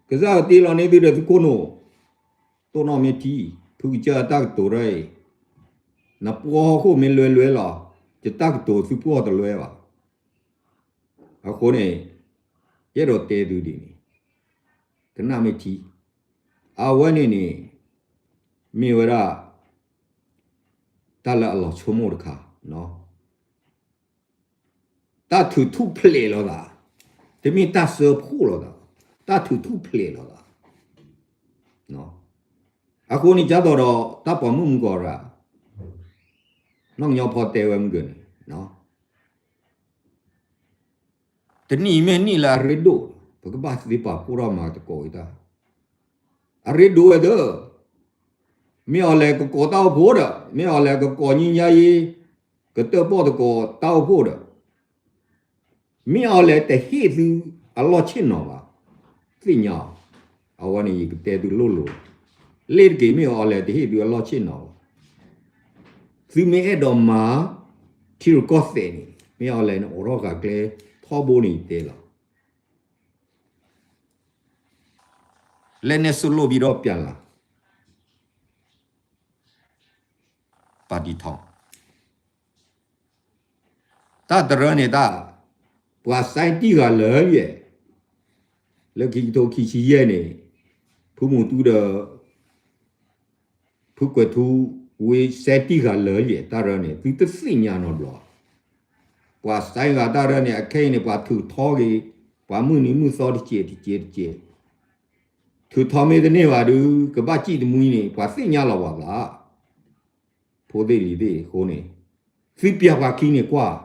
ကစၢ်ယွၤတ့လီၤန့ၢ်သုဒီးသုခိၣ်နူာ်, တိၢ်နီၣ်မ့ၢ်ထံ, ဖုကစၢ်အတၢ်ကတိၤတၢ်အံၤ, နပှီၢ်ဟီၣ်ခိၣ်မ့ၢ်လွဲလွဲလီၤ, ယတၢ်ကတိၤသုပှီၢ်တလွဲဘၣ်. အဃိန့ၣ် ယအဲၣ်ဒိးတဲသုဒ်န့ၣ်, ကနၣ်မ့ၢ်ထံ, အဝဲန့ၣ်န့ၣ် မ့ၢ်ဝဲဒၣ် တၢ်လၢအလီၤဆိကမိၣ်တခါ, တၢ်ထုးထူၣ်ဖျဲးလိာ်သး, တမ့ၢ်တၢ်စၢဖှိၣ်လိာ်သး, တၢ်ထုးထူၣ်ဖျဲးလိာ်သး. အဃိန့ၣ် ကၢ်သိးဒီး တၢ်ပိာ်မုၣ်မုၢ်ကီးရၢ, နီၢ်ကညီဖီတဲဝဲမုၢ်ကၢန့ၣ် တနံၣ်အံၤမ့ၢ်နံၣ်လၢအရ့ဒိၣ်, ပကဘၣ်သ့ပာ်ဖှိၣ်ထီၣ်မၤသကိးအံၤတၢ်, အရ့ဒိၣ်ဝဲသၢ, မ့ၢ်အီၤလဲၤကကိးတၢ်အိၣ်ဖှိၣ်ဒီး မ့ၢ်အီၤလဲၤကကိးညီညါယ့, ကတၢၣ်ပီၣ်သကိးတၢ်အိၣ်ဖှိၣ်ဒီး မ့ၢ်အီၤလဲၤတဟ့ၣ်သုအလီၢ်ဆ့ၣ်နီၤဘၣ်, သ့ၣ်ညါအီၤ, အဝဲန့ၣ်ယကတဲသုလိၣ်လိၤ, လ့ၣ်တက့ၤမ့ၢ်အီၤလဲၤတဟ့ၣ်သုအလီၢ်ဆ့ၣ်နီၤဘၣ်, သုမ့ၢ်အဲၣ်ဒိးမၤ ထံရူၢ်ကီၢ်သဲးန့ၣ် မ့ၢ်အီၤလဲၤန့ၣ်အိးထီၣ်ဃာ်ကျဲထီဘိန့ၣ်ယတဲလီၤ. လဲန့ၣ်စိၣ်လိၣ်ဘံဒီးပျၢ်လၢ် ပၢ်တံထီၣ် တၢ်တရၢန့ၣ်တၢ်, ပှၤစဲတံၢ်ဃာ်လၢယဲၢ်, လၢခံကထိခံဆံယဲၢ်န့ၣ်, ဖုမူတူဒီး ဖုကွဲးထူဝ့စဲတံၢ်ဃာ်လၢယဲၢ်တၢ်ရၢန့ၣ် သုတသ့ၣ်ညါနီတဘျီ. ပှၤစဲဃာ်တၢ်ရၢန့ၣ် အခဲအံၤန့ၣ် ပှၤထုးထီက့ၤ ပှၤမုၢ်နံၤမုၢ်သီတစဲးတစဲးတစဲး, ထုးထီမ့ၢ်တန့ၢ်ဘၣ်ဒုး ကဘၣ်စံၣ်တမှံန့ၣ် ပှၤသ့ၣ်ညါလီၤပှၤသး ဖိသ့ၣ်လံၤသ့ၣ်အဃိန့ၣ်, သုပျၢ်ပှၤခံန့ၣ်ကွၢ်,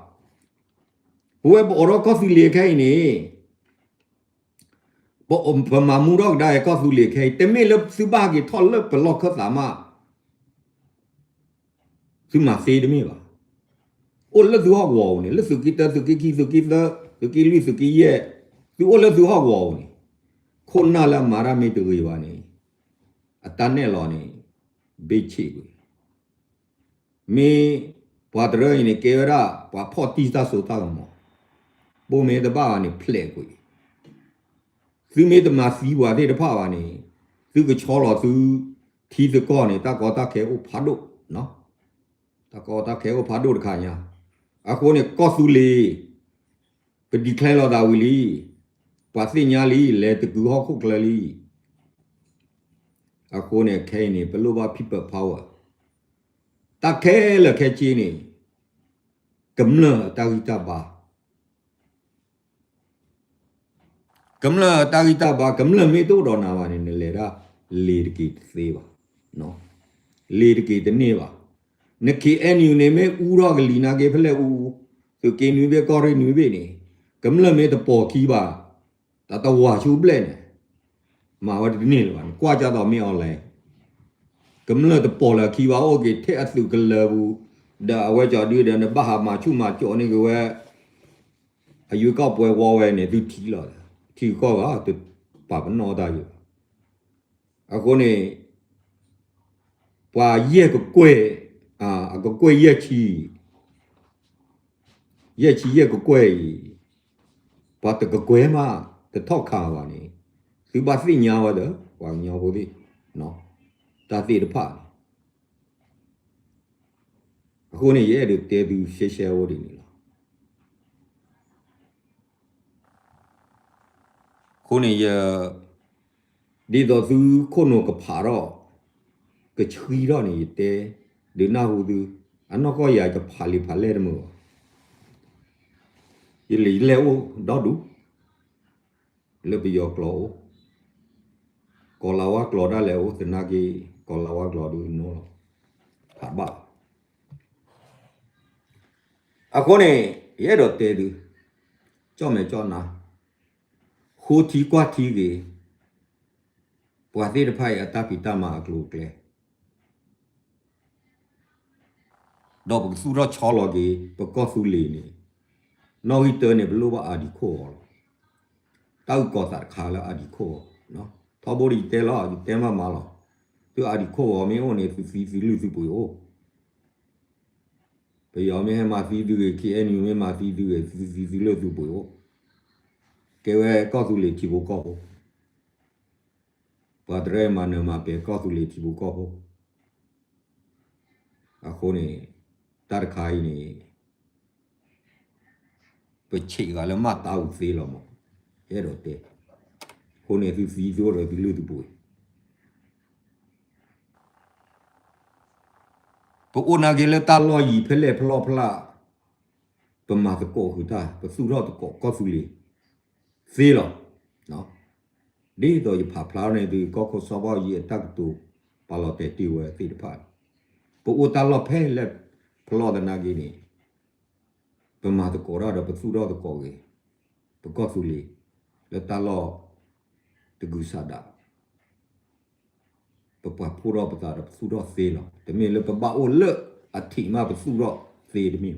ပဝဲပအိးထီၣ်ကီၢ်သူလ့ၤခဲအံၤန့ၣ်, ပမၤမူထီၣ်ကဒါက့ၤကီၢ်သူလ့ၤခဲအံၤ တမ့ၢ်လၢသုဘၣ်က့ၤထီၣ်လၢပလီၢ်ခၢၣ်သးမး, သုမၤသ့တမ့ၢ်ဘၣ်. အိၣ်လၢသုဟီၣ်ကဝီၤပူၤန့ၣ် လၢသုးက့တၢ သုးက့ခံ သုးက့သၢ သုးက့လွံၢ် သုးက့ယဲၢ်, သုအိၣ်လၢသုဟီၣ်ကဝီၤပူၤန့ၣ်, ခိၣ်နၢ်လၢအမၤတၢ်မ့ၢ်တဂ့ၤဘၣ်န့ၣ်, အတၢ်နဲၣ်လီၤန့ၣ် ဘ့ၣ်ဆ့ၣ်ကွံာ် မ့ၢ်ပှၤတရၢအံၤန့ၣ် ကဲဝဲဒၣ်ပှၤဖီၣ်တံၢ်တၢ်စိတၢ်ကမီၤ, ဘိၣ်မ့ၢ်တဘၣ်ဘၣ်န့ၣ် ဖျဲးကွံာ်, သုမ့ၢ်တမၤသံပှၤသ့ၣ်တဖၣ်ဘၣ်န့ၣ်, သုကဆီလီၤသုထံသကိးန့ၣ် တၢ်ကီတၢ်ခဲအိၣ်ဖးဒိၣ်, တၢ်ကီတၢ်ခဲအိၣ်ဖးဒိၣ်တခါညါ, အဃိန့ၣ် ကီၢ်သူလ့ၤ ပ declare လီၤသးဝံၤလံ, ပှၤသ့ၣ်ညါလံ လဲၤတကုာ်ဟီၣ်ခိၣ်ချၢလံ အဃိန့ၣ် ခဲအံၤန့ၣ် ပလိၣ်ဘၣ် people power, တၢ်ခဲလၢာ်ခဲဆ့န့ၣ် ကမျၢၢ်အတၢ်ဂံၢ်တၢ်ဘါ, ကမျၢၢ်အတၢ်ဂံၢ်တၢ်ဘါ ကမျၢၢ်မ့ၢ်တအိၣ်ဒီးနၤဘၣ်န့ၣ် နလဲၤဒၣ်လ့ၤတက့ၤတသ့ဘၣ်, လ့ၤတက့ၤတန့ၢ်ဘၣ်, န KNU န့ၣ်မ့ၢ်အူထီၣ်ကလံၤနာ်က့ဖဲလဲၣ်အူအူ, သုးက့နွံဘ့ၣ် ကီၢ်ရ့ၣ်နွံဘ့ၣ်န့ၣ်, ကမျၢၢ်မ့ၢ်တပိာ်ခံဘၣ် တၢ်တဝၤဆူဘျဲၣ်န့ၣ်, မၤဝဲတန့ၢ်လၢၤဘၣ်န့ၣ် ကွၢ်ကၢ်သိးမ့ၢ်အီၤလဲၣ်, ကမျၢၢ်တပိာ်လၢခံဘၣ် အိၣ်က့ၤထဲအသုးကလၢၤပူၤ, ဒီးအဝဲကၠီဒုဒီး နဘၣ်ဟးမၤဆူၣ်မၤစိးန့ၢ်က့ၤဝဲ, အယွ့ကီၢ်ပှဲၤဝီဝဲန့ၣ် သုထံၣ်လီၤ, ထံကီၢ်ဂၤ တပာ်ပနီၣ်တၢ်ယိာ် အဃိန့ၣ် ပှၤယဲၢ်ကကွဲၢ်, အကကွဲၢ်ယဲၢ်ဆံ, ယဲၢ်ဆံယဲၢ်ကကွဲၢ်အံၤ, ပှၤတကကွဲၢ်မး တထီၣ်ခးဘၣ်န့ၣ်, သုဘၣ်သ့ၣ်ညါဝဲဒီး ပှၤကညီဖိသ့ၣ်, တၢ်သ့ၣ်တဖၣ်န့ၣ်, အဃိန့ၣ် ယအဲၣ်ဒိးတဲသုရှဲရှဲအိၣ်ဒ်န့ၣ်လီၤ. အဃိန့ၣ်ယ, ဒ်သိးသုခိၣ်နူာ်ကဖးထီၣ်, ကဆှံထီၣ်န့ၣ် ယတဲ, ဒုးနၢ်ဟူသု, အနီၢ်ကီၢ်ယၤကဖးလံာ်ဖးလဲၢ်တမုာ်ဘၣ်. ယလံာ်လဲၢ်အိၣ်ဒီဒူၣ် လၢပယီၤကျိာ်အိၣ်, ကီၤလၤဝါကျိာ်ဒၣ်လဲာ်အိၣ်သနာ်က့, ကီၤလၤဝါကျိာ်ဒုးနီၤလီၤ, ဖးဘၣ်. အဃိန့ၣ် ယအဲၣ်ဒိးတဲသု, ကၠီၣ်မဲာ်ကၠီၣ်နါ, ဃိထံကွၢ်ထံဂ့ၤ, ပှၤသ့ၣ်တဖၣ်အံၤအတၢ်ဖံးတၢ်မၤအကျိၤအကျဲ ဒီးပကသူၣ်ထီၣ်ဆီလီၤက့ၤ ပကီၢ်သူလ့ၤန့ၣ်, နီၣ်ဂံၢ်တၢန့ၣ် ပလိၣ်ဘၣ်အါဒံခိၣ်အီၤလီၤ. တၢ်အုၣ်ကီၤသးတခါလၢအါဒံခိၣ်အီၤ, ထီဘိဒီးယတဲလီၤ ယတဲမးမးလီၤ. သုအါဒံခိၣ်အီၤမ့ၢ်အိၣ်န့ၣ် သုသံသုလုၢ်သုပှ့ၤအိၣ်, ပယီၤမ့ၢ်ဟဲမၤသံသုဂ့ၤ, ခ့ၣ်အဲၣ်ယူၣ်မ့ၢ်မၤသံသုဂ့ၤ, သုသံသုလုၢ်သုပှ့ၤအိၣ်, ကဲဝဲကီၢ်သူလ့ၤထံဖိကီၢ်ဖိ, ပှၤတရၢမၤနၢၤမၤပဲာ်ကီၢ်သူလ့ၤထံဖိကီၢ်ဖိ အဃိန့ၣ် တၢ်တခါအံၤန့ၣ် ပဆံးဂၤလၢမၤတၢ်အူသ့လီၤမး, အဲၣ်ဒိးတဲ, အဃိန့ၣ်သုသံသုအိၣ်ဒီးသုလုၢ်သုပှ့ၤ, ပအိၣ်နာ်က့လၢတၢ်လီၢ်ယံၤဖဲလဲၣ်ဖလီၢ်ဖလၢ်, ပမၤသကိးဃုာ်တၢ် ပသူၣ်ထီၣ်သကိးကီၢ်သူလ့ၤသ့လီၤ. ဒ်သိးယဖးဖျါန့ၣ်သု ကီၢ်ခိၣ်စီၤဘၣ်အူကၠံအတၢ်ကတိၤပာ်လီၤတဲာ်တ့ၢ်ဝဲသ့ၣ်တဖၣ်န့ၣ်, ပအိၣ်တၢ်လီၢ်ဖဲလဲၣ်ဖလီၢ်သနာ်က့န့ၣ်, ပမၤသကိးတၢ်ဒီးပသူၣ်ထီၣ်သကိးဂ့ၤ, ပကီၢ်သူလ့ၤ လၢတၢ်လီၢ်တကုၤဆးဒး ပပာ်ဖှိၣ်ထီၣ်ပသးဒီးပသူၣ်ထီၣ်သ့လီၤ. တမ့ၢ်လၢပဘၣ်အိၣ်လၢအထံးမးပသူၣ်ထီၣ်သ့တမ့ၢ်ဘၣ်. အ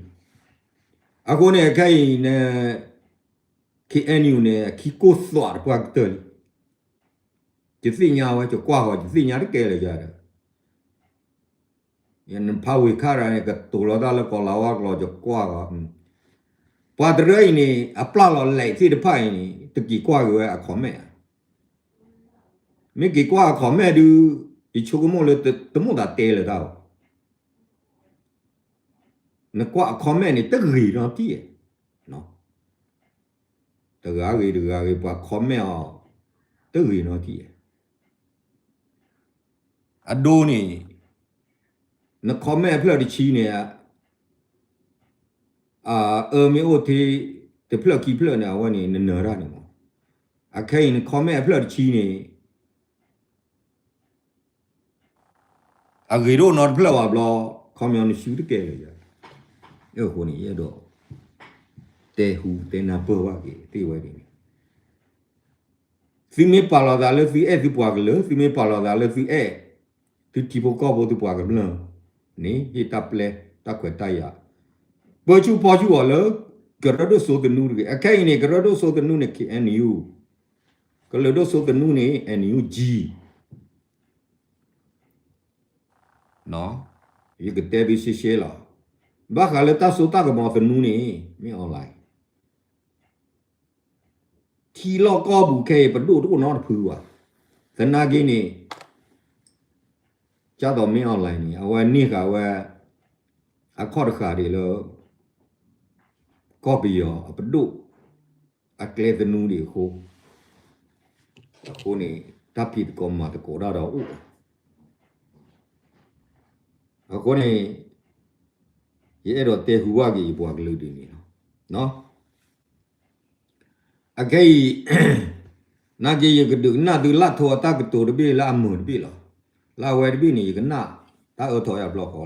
ဃိန့ၣ် ခဲအံၤန့ၣ် ခ့ၣ်အဲၣ်ယူၣ်န့ၣ် အခံကိၢ်သွးတပှၢ်ကတၢၢ်လံ. ယသ့ၣ်ညါဝဲ ယကွၢ်ဃီၤ ယသ့ၣ်ညါတကဲလၢၤယၤဒီး နဖးဝံၤခါရၤန့ၣ် ကတိၤလီၤတၢ်လၢကီၤလၤဝါကျိာ် ယကွၢ်ဃီၤ, ပှၤတရၢအံၤန့ၣ် အပျၢ်လီၤလဲးသ့ၣ်တဖၣ်အံၤန့ၣ် တက့ၤကွၢ်က့ၤဝဲအ comment ဧါ. မ့ၢ်က့ၤကွၢ်အ comment ဒုး ယဆိကမိၣ်လၢတမိၣ်သးတဲလၢၤတၢ်ဘၣ်. နကွၢ်အ comment န့ၣ် တဂ့ၤနီတံၢ်ဧါ. တဂၤဂ့ၤတဂၤဂ့ၤ ပှၤ comment အီၤ တဂ့ၤနီတံၢ်ဧါ. အဒိန့ၣ် န comment အဖျၢၣ်တဆံန့ၣ် အအၢမ့ၢ်အိၣ်ထဲ တဖျၢၣ်ခံဖျၢၣ်န့ၣ် အဝဲန့ၣ် နနၢၤတၢ်န့ၣ်မး. အခဲအံၤ န comment အဖျၢၣ်တဆံန့ၣ် အဂ့ၤဒိၣ်နီတဖျၢၣ်ဘၣ်ဘျီ ခီပညီနစုတကဲလၢၤယၤ. အဃိန့ၣ် ယအဲၣ်ဒိး တဲဟူတဲနၢ်ပၢၢ်ဘၣ်က့ၤသ့ၣ်ဝဲဒ်န့ၣ် သုမ့ၢ်ပာ်လီၤသးလၢသုအဲၣ်သုပှၤကလုာ်, သုမ့ၢ်ပာ်လီၤသးလၢသုအဲၣ် သုထံဖိကီၢ်ဖိသုပှၤကမျၢၢ်န့ၣ် ဟ့ၣ်တၢ်ပျဲတၢ်ခွဲးတၢ်ယာ် ပၢဆူၣ်ဖီဆူၣ်အီၤလၢ ကရၢဒိၣ်စိသနူတဂ့ၤ. အခဲအံၤန့ၣ် ကရၢဒိၣ်စိသနူန့ၣ် ခ့ၣ်အဲၣ်ယူၣ်, ကရၢဒိၣ်စိသနူန့ၣ် NUG ယကတဲသုရှဲရှဲလီၤ. ဘၣ်ဃးလၢတၢ်စိတၢ်ကမီၤသနူန့ၣ် မ့ၢ် online ထံလီၢ်ကီၢ်ပူၤခဲအံၤ ပဒိၣ်တအိၣ်နီတဖုဘၣ်. သနာ်က့န့ၣ် ကၢ်သိးမ့ၢ် online န့ၣ် အဝဲန့ၢ်ဃာ်ဝဲ အခီၣ်တဃာ်ဒံးလၢ ကီၢ်ပယီၤအပဒိၣ် အကျဲသနူဒံးအဃိ, အဃိန့ၣ် တၢ်ဖံးသကိးမၤသကိးတၢ်ဒီးအိၣ်, အဃိန့ၣ် ယအဲၣ်ဒိးတဲဟူဘၣ်က့ၤယပှၤကလုာ်ဒ်န့ၣ်လီၤ. အခဲအံၤ နာ်က့ယကဒုးကနၣ်သုလၢ်ထိအတၢ်ကတိၤတဘ့ၣ်လၢအမုာ်တဘ့ၣ်လီၤ. လၢအဝဲတဘ့ၣ်န့ၣ် ယကနၣ်တၢ်အၢထီၣ်ယၤဘျီဃီလီၤ.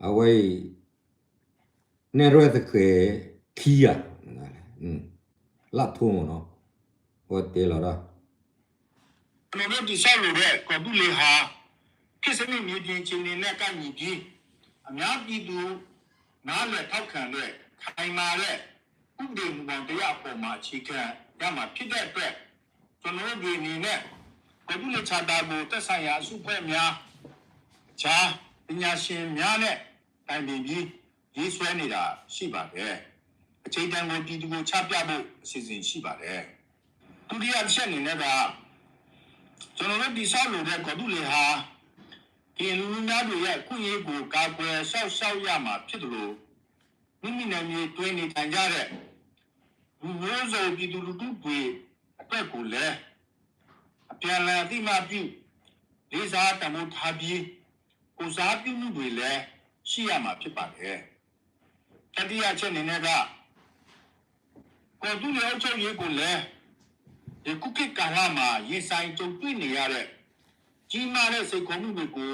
အဝဲအံၤ နဲၣ်ရွဲၣ်သဃဲၤခံဂၤ လၢ်ထိမ့ၢ်နီၤ, အဝဲတဲလီၤတၢ် ကျွန်တော်တို့တည်ဆောက်လိုတဲ့ ကော်သူးလေဟာ ခေတ်စနစ်မြေပြင်အခြေအနေနဲ့ ကိုက်ညီပြီး အများပြည်သူ နားလည်ထောက်ခံတဲ့ ခိုင်မာတဲ့ ဥပဒေမူဘောင်တစ်ရပ်အပေါ်မှာ အခြေခံရမှာဖြစ်တဲ့အတွက် ကျွန်တော်တို့တွေအနေနဲ့ ကော်သူးလေချာတာကို သက်ဆိုင်ရာအစုအဖွဲ့များ အခြားပညာရှင်များနဲ့ တိုင်ပင်ပြီး ရေးဆွဲနေတာရှိပါတယ်။ အချိန်တန်ကိုပြည်သူကိုချပြဖို့အစီအစဉ်ရှိပါတယ်။ ဒုတိယတစ်ချက်အနေနဲ့က ကျွန်တော်တို့တည်ဆောက်လိုတဲ့ကော်သူးလေဟာ ကရင်လူမျိုးများတွေရဲ့အခွင့်အရေးကိုကာကွယ်စောင့်ရှောက်ရမှာဖြစ်သလို မိမိနယ်မြေတွင်းနေထိုင်ကြတဲ့ လူမျိုးစုံပြည်သူလူထုတွေအတွက်ကိုလည်း အပြန်အလှန်အသိအမှတ်ပြု လေးစားတန်ဖိုးထားပြီး ကိုယ်စားပြုမှုတွေလည်း ရှိရမှာဖြစ်ပါတယ်။ တတိယအချက်အနေနဲ့က ကော်သူးလေအုပ်ချုပ်ရေးကိုလည်း ယခုခေတ်ကာလမှာ ရင်ဆိုင်ကြုံတွေ့နေရတဲ့ ကြီးမားတဲ့စိန်ခေါ်မှုတွေကို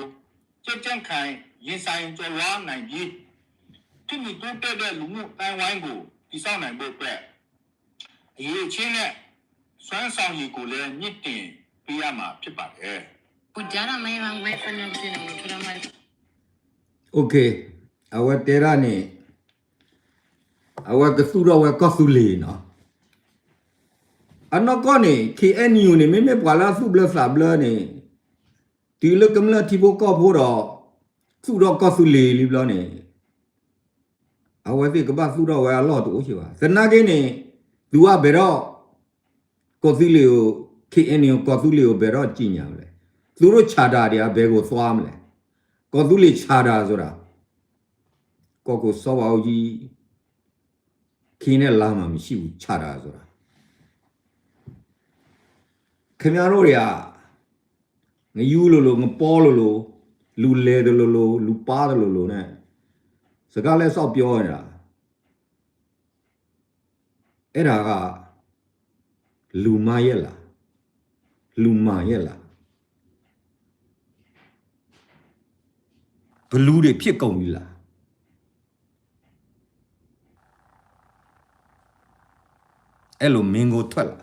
ကြံ့ကြံ့ခိုင်ရင်ဆိုင်ကျော်လွှားနိုင်ပြီး ခေတ်မီတိုးတက်တဲ့လူမှုအသိုင်းအဝိုင်းကို တည်ဆောက်နိုင်ဖို့အတွက် အရည်အချင်းနဲ့စွမ်းဆောင်ရည်ကိုလည်း မြှင့်တင်ပေးရမှာဖြစ်ပါတယ်။ Okay, အဝဲတဲဒၣ်န့ၣ် အဝဲကသူၣ်ထီၣ်ဝဲကီၢ်သူလ့ၤနီၤ. အနီၢ်ကီၢ်န့ၣ် K N U န့ၣ် မ့မ့ၢ်ပှၤလၢအသူၣ်ဘျၢသးဘျၢန့ၣ် တုၤလၢကမျၢၢ်ထံဖိကီၢ်ဖိဒီး သူၣ်ထီၣ်ကီၢ်သူလ့ၤလံဘျီန့ၣ် အဝဲသ့ၣ်ကဘၣ်သူၣ်ထီၣ်ဝဲအလီၢ်တအိၣ်ဘၣ်. သနာ်က့န့ၣ် သုးအဘဲထီၣ် ကီၢ်သူလ့ၤဧိၤ K N U ကီၢ်သူလ့ၤဧိၤ ဘဲထီၣ်ကံးညာ်လဲၣ်. သုးရ့ၣ်ဆၣ်တၢ်ဒံးအဘဲကအိၣ်သွါမလဲၣ်. ကီၢ်သူလ့ၤဆၣ်တၢ် ဆိုတာ ကီၢ်ခိၣ်စီၤဘးအူကၠံ ခ့နဲၣ်လါမၤမံၤဆံၣ်အူဆၣ်တၢ် ဆိုတာ ခင်ဗျားတို့တွေက ငယူးလိၤလိၤ ငပီလိၤလိၤ လူလဲၤတလိၤလိၤ လူပါတလိၤလိၤန့ၣ် စကားလၢအစီၣ်ပၠီန့ၣ် အဲဒါက လူမှားရဲ့လား လူမှားရဲ့လား ဘလူတွေဖြစ်ကုန်ပြီလား အဲလိုမင်းကိုထွက်လာ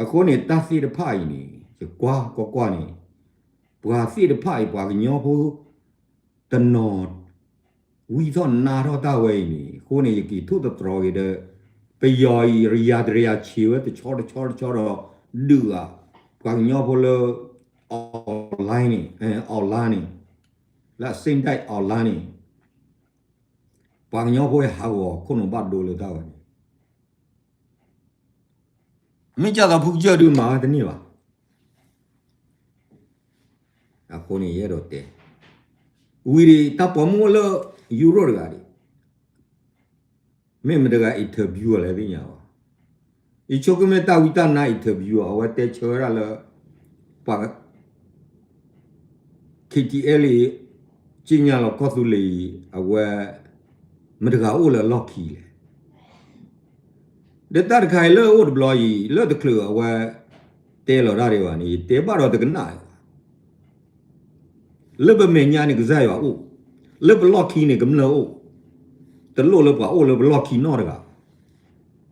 အဃိန့ၣ် တၢ်သ့ၣ်တဖၣ်အံၤန့ၣ် ယကွၢ်ကွၢ်ကွၢ်န့ၣ် ပှၤသ့ၣ်တဖၣ်အံၤ ပှၤကညီဖိ တနီၤ ဝံထီၣ်နါထီၣ်တၢ်ဝဲအံၤန့ၣ် အဃိန့ၣ် ယက့ၤထိၣ်သတြီၤက့ၤဒီး ပယီၤအံၤ ရယၤတရယၤဆံးဝဲ တဆီတဆီတဆီဒီး ဒုးဂၤ ပှၤကညီဖိလၢ online န့ၣ် online န့ၣ် လၢအ စ့ၣ်ဒၣ် online န့ၣ် ပှၤကညီဖိဟးဂီၤခိၣ်နူာ်ဘၣ်ဒိလၢတၢ်ဝဲန့ၣ် မ့ၢ်ကသိးဖုကစၢၢ်ဒုးမၤဝဲတန့ၢ်ဘၣ်. အဃိန့ၣ် ယအဲၣ်ဒိးတဲ ဝံၤဒံး တၢ်ပိာ်မုၣ်အိၣ်လၢ ယူရိတဂၤဒံး မ့ၢ်မတၤတဂၤ interview အီၤလဲၣ်သ့ၣ်ညါဘၣ်. ယဆိကမိၣ်မ့ၢ်တၢ်ဝံတၢ်နါ interview အီၤ အဝဲတဲဆၢဝဲဒၣ်လၢ ပှၤ KTLA အံၤ က့ညါလီၤကီၢ်သူလ့ၤအံၤ အဝဲ မတၤတဂၤအိၣ်လၢအလီၢ်ခံလဲၣ်. ဒီးတၢ်တခါအံၤလၢအအိၣ်တဘျီအံၤ လၢတချုးအဝဲ တဲလီၤတၢ်ဒံးဘၣ်န့ၣ် ယတဲဘၣ်ဒီးတကနၣ်ဘၣ်. လၢပမဲာ်ညါန့ၣ် ကစၢ်ယွၤအိၣ်, လၢပလီၢ်ခံန့ၣ် ကမျၢၢ်အိၣ်, တလိၣ်လၢပှၤအိၣ်လၢပလီၢ်ခံနီတဂၤဘၣ်.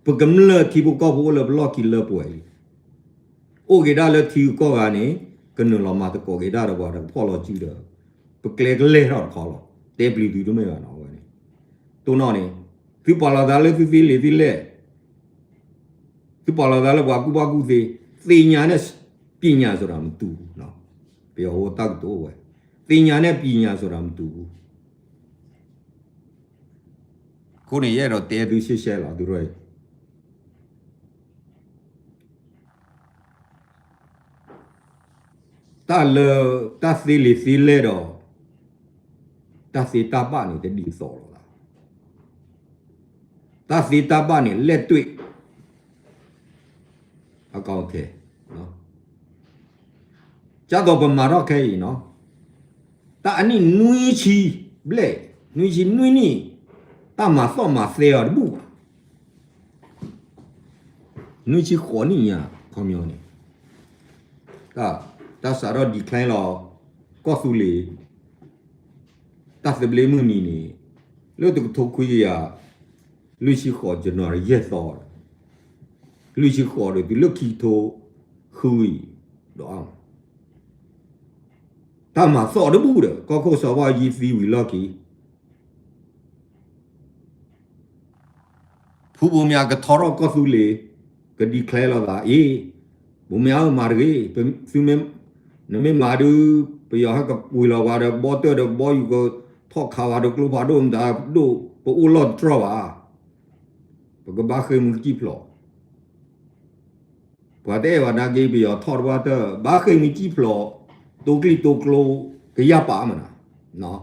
ပကမျၢၢ်ထံဖိကီၢ်ဖိအိၣ်လၢပလီၢ်ခံလၢပှဲၤလံ. အိၣ်က့ၤဒၣ်လၢထံဂုၤကီၢ်ဂၤန့ၣ် ကနုာ်လီၤမၤသကိးက့ၤဒၣ်ဒီးပှၤတကဖီၣ်လီၤစုဒီး ပကျဲကလဲၢ်ထီၣ်တခီလီၤ. တဲပျံၤသုတမ့ၢ်ဘၣ်နီၤ အဝဲန့ၣ်. တိၢ်နီၣ်န့ၣ် သုပာ်လီၤသးလၢသုသ့လံာ်သ့လဲၢ် သုပာ်လီၤသးလၢပှၤကူၣ်ဘၣ်ကူၣ်သ့, သ့ၣ်ညါန့ၣ် ပညာဆိုတာမတူဘူး. ပယီၤဖိတၢ်ကတိၤအိၣ်ဝဲ, သ့ၣ်ညါန့ၣ် ပညာဆိုတာမတူဘူး. အဃိန့ၣ် ယအဲၣ်ဒိးတဲသုရှဲရှဲလီၤ သုရဲၣ် တၢ်လၢ တၢ်သ့လံာ်သ့လဲၢ်ဒီး တၢ်သ့တၢ်ဘၣ်န့ၣ် တဒ်သိးလိာ်သး. တၢ်သ့တၢ်ဘၣ်န့ၣ် လက်တွေ့ အကောင်အထည် ကသိးပမၤထီၣ်ခဲအံၤနီၤ, တၢ်အနံၣ်နွံဆံဘျဲၣ်, နွံဆံနွံနံၣ်, တၢ်မၤသီၣ်မၤသဲအီၤတဘူၣ်ဘၣ်. နွံဆံဃိးနံၣ်ညါ ခီပညီန့ၣ် တၢ်စးထီၣ် decline လီၤ ကီၢ်သူလ့ၤ တၢ်သဘျ့မုၢ်နံၤန့ၣ် လၢတကထိခွံကယၤ လွံၢ်ဆံဃိး January ယဲၢ်သီ, လွံၢ်ဆံဃိးဒီးတုၤလၢခံကထိဃုအံၤ ဒီး တၢ်မၤသီၣ်တဘူၣ်ဒီး ကီၢ်ခိၣ်စီၤဘၣ်အူကၠံသံဝံၤလီၢ်ခံ ဖုဘိမၠးကထီထီၣ်ကီၢ်သူလ့ၤ က declare လိာ်သး အ့ၣ်, ဘိမၠးဧၢ မၤတဂ့ၤ, သုမ့ၢ်, နမ့ၢ်မၤဒုး ပယီၤဟဲကပှ့ၤလီၤပှၤဒီးကဘီတၢၢ်ဒီးကဘီယူၤ ကထီၣ်ခးပှၤဒီးကျိဖးဒိၣ်မတၤဒိၣ် ပအိၣ်လီၢ်တတြီၢ်ဘၣ်. ပကဘၣ်ဃ့ၢ်မှံဟးဖျိး ပှၤတအဲၣ်ဘၣ်နာ်က့ ပယီၤထီၣ်တဘၣ်တၢၢ် ဘၣ်ဃ့ၢ်မှံဟးဖျိး တိကျံတိကျိ ကယၢ်ပာ်မနုၤ.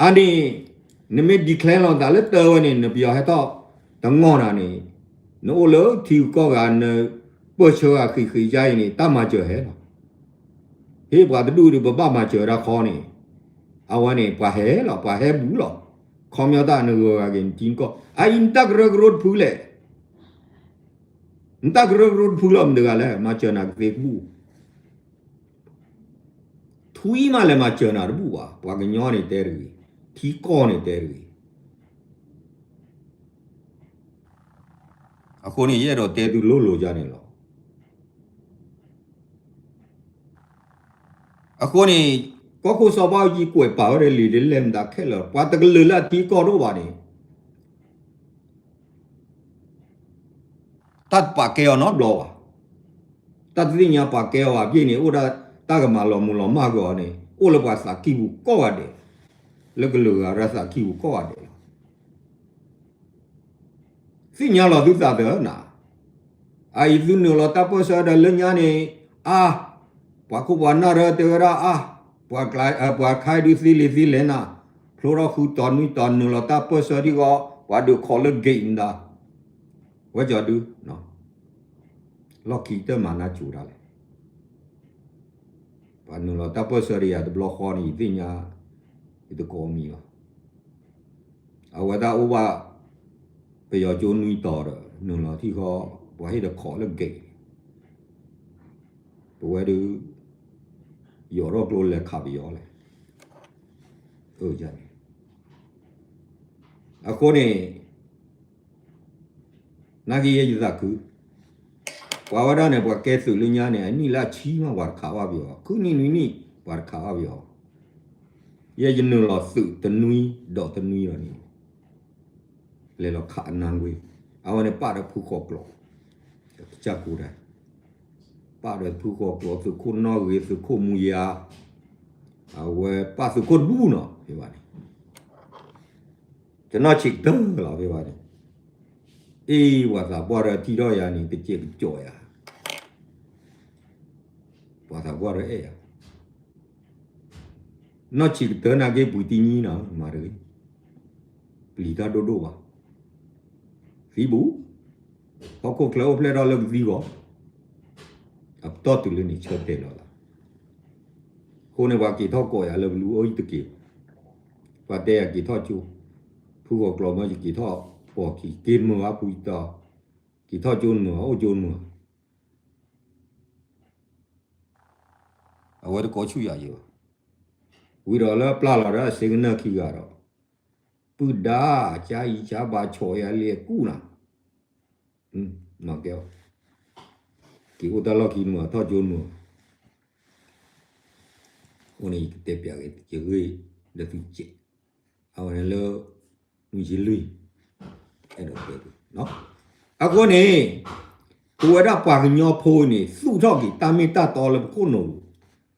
အန့ၣ် နမ့ၢ် declare လိာ်သးလၢတၢ်ဝဲန့ၣ် နပယီၤဟဲထီၣ်တနီၤနၤန့ၣ် နအိၣ်လၢထံဂုၤကီၢ်ဂၤ နပၢၢ်ဆၢဂၤဃံးဃံးယါအံၤန့ၣ် တၢ်မၤစၢၤဟဲလီၤ. ဟ့ၣ်ပှၤတဒူၣ်ဒီး ပဘၣ်မၤစၢၤတၢ်ခီန့ၣ်, အဝဲန့ၣ် ပှၤဟဲလီၤ ပှၤဟဲဘူးလီၤ. ခီပညီတၢ်နဂၢၤဂၤက့ၤနထံကီၢ် အအံၤနတၢ်ကရၢကရိတဖုလဲၣ်. နတၢ်ကရၢကရိတဖုလီၤ မတၤတဂၤလဲၣ် မၤစၢၤနၤကသ့ကဘူၣ်. ထွံၣ်မးလဲၤမၤစၢၤနၤတဘူၣ်ဘၣ်. ပှၤကညီန့ၣ်တဲတဂ့ၤ, ထံကီၢ်န့ၣ်တဲတဂ့ၤ. အဃိန့ၣ် ယအဲၣ်ဒိးတဲသုလိၤလိၤယၤန့ၣ်လီၤ. အဃိန့ၣ် ကီၢ်ခိၣ်စီၤဘၣ်အူကၠံကွဲးပာ်ဝဲဒၣ်လံာ်ဒ်လဲၣ်မတၤခဲလၢာ် ပှၤတကလုာ်လၢအထံကီၢ်တအိၣ်ဘၣ်န့ၣ် တၢ်တပာ်ကဲအီၤနီတဘျီဘၣ်. တၢ်တသ့ၣ်ညါပာ်ကဲအီၤဘၣ်အပျ့ၤန့ၣ် အိၣ်ဒၣ်တၢ်ကမၤလီၤမုၢ်လီၤမၢ်က့ၤအီၤန့ၣ် အိၣ်လၢပှၤသးကံၢ်ပူၤကိးဂၤဒဲး, လၢကလုာ်ဂၤရၢသးကံၢ်ပူၤကိးဂၤဒဲးလီၤ. သ့ၣ်ညါလီၤသုသးသၢနၤ, အအံၤသုနုာ်လီၤတၢ်ပၢၢ်ဆၢဒီးလၢညါန့ၣ်, အါ, ပှၤခိၣ်ပှၤနၢ်ရၢတဲဝဲဒၣ်အါ, ပှၤခါဒုးသ့လံာ်သ့လဲၣ်နၤ, ဖျိထီၣ်ဃုတီၤနွံတီၤနုာ်လီၤတၢ်ပၢၢ်ဆၢဒ်ဂီၤ ပှၤဒုးခိးလၢ gate မတၤ, ဝဲကၠီဒု, လီၢ်ခံကတၢၢ်မၤနၢ်စူၤတၢ်လဲၣ်. ပှၤနုာ်လီၤတၢ်ပၢၢ်ဆၢဒ်ယၤတဘျီဃီန့ၣ် ယသ့ၣ်ညါ, ယတကိးမံၤဘၣ်. အဝဲဒၣ်အိၣ်ဘၣ် ပယီၤကၠိနွံတီၤဒီး နုာ်လီၤထံၣ်ဃီ, ပှၤဟ့ၣ်ဒီးခိးလၢ gate, ပဝဲဒုး ယီၤထီၣ်ကျိလဲၤခးပယီၤလဲၣ်. အဃိန့ၣ် နာ်က့ယဲယသးခု, ပှၤဝဲဒၣ်န့ၣ် ပှၤကဲသုးလၢညါန့ၣ် အနံၣ်လၢအဆံမး ပှၤတခးဘၣ်ပယီၤ, ခုနံၣ်နွံနံၣ် ပှၤတခးဘၣ်ပယီၤ, ယဲယနုာ်လီၤသုးတနွံဒီးတနွံဒီးန့ၣ် လဲၤလီၤခးအနါကွ့, အဝဲန့ၣ်ပာ်ဒီးဖုဃီၤကျိး, ကစၢ်ကူဒၣ်, ပာ်ဒီးဖုဃီၤကျိး သုးခိၣ်နီၣ်ဂ့ၤ သုးခိၣ်မူယၤ, အဝဲပာ်သုးခိၣ်တဘူၣ်နီၤ ဖဲဘၣ်န့ၣ် တနီၢ်ဆံးကတၢၢ်လီၤ ဖဲဘၣ်န့ၣ်, အ့ ပှၤသးပှၢ်ဒီးထံၣ်ထီၣ်ယၤန့ၣ် ကစဲးကစီးယၤ, ပှၤသးပှၢ်ဒီးအဲၣ်ယၤ, နီၢ်ဆံးကတၢၢ်နာ်က့ ပှ့ၤတံၢ်ညံနီၤ မၤတဂ့ၤ, ပျံၤတၢ်ဒိၣ်ဒိၣ်ဘၣ်, သံဘူး, ဟီၣ်ခိၣ်ချၢအိၣ်ဖျဲၣ်ထီၣ်လၢကသံဂီၤ, အပတီၢ်တုၤလၢန့ၣ်ဆၢတဲာ်လီၤသး, အဃိန့ၣ် ပှၤက့ၤထီၣ်ကိးယၤလၢပလူအိၣ်ယတက့ၤဘၣ်, ပှၤတဲယၤက့ၤထီၣ်ကၠိ, ဖုဃီၤကျိးမ့ၢ်ယက့ၤထီၣ်ပိာ်ခံ က့ၤမုာ်ဘၣ်ဖုယတီၤ, က့ၤထီၣ်ကၠိမုာ် အိၣ်ကၠိမုာ် အဝဲတကိးဆူၣ်ယၤယံၤဘၣ်, ဝံၤဒီးလၢပျၢ်လီၤဒီးအစ့ကနၢၣ်ခံဂၤဒီး, ပုၢ်ဒါ, ကၠါအံၤကၠါဘၣ်ဆီၣ်ယၤလံအကူၣ်နၤ, မၤကဲအီၤ, က့ၤအိၣ်တၢ်လီၢ်ခံနုာ် ထီၣ်ကၠိနုာ်, အဃိန့ၣ် ယကတဲပျးက့ၤ ယဂ့ၢ်ဒီးသုစဲး, အဝဲန့ၣ်လၢ မုၢ်ယလွံၢ်, အဲၣ်ဒိးတဲ, အဃိန့ၣ် ပဝဲဒၣ်ပှၤကညီဖိန့ၣ် သူၣ်ထီၣ်က့ၤတၢ်မ့ၢ်တၢ်တီလၢပခိၣ်နူာ်ပူၤ,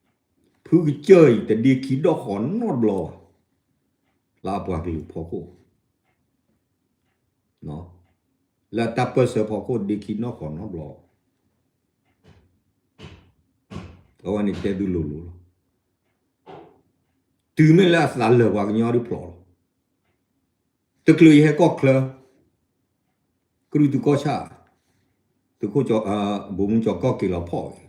ဖုကစၢၢ်အံၤ တဒ့ခံဒီၣ်ဃီနီတဘျီဘၣ်, လၢအပှၤကလုာ်ဖီခိၣ် လၢအတၢ်ပၢၢ်ဆၢဖီခိၣ် ဒ့ခံနီၣ်ဃီနီတဘျီဘၣ်, အဝဲန့ၣ်တဲသုလိၤလိၤလီၤ. တုၤမ့ၢ်လၢအသးလၢာ်ပှၤကညီဒုးဖျိးလီၤ. တချုးယဟဲကီၢ်ချၢ ကရူၢ်သုးကီၢ်ဆၣ် သုးခိၣ် ဘိမူကၠီၤကီၢ်က့ၤလီၤဖီၣ်က့ၤ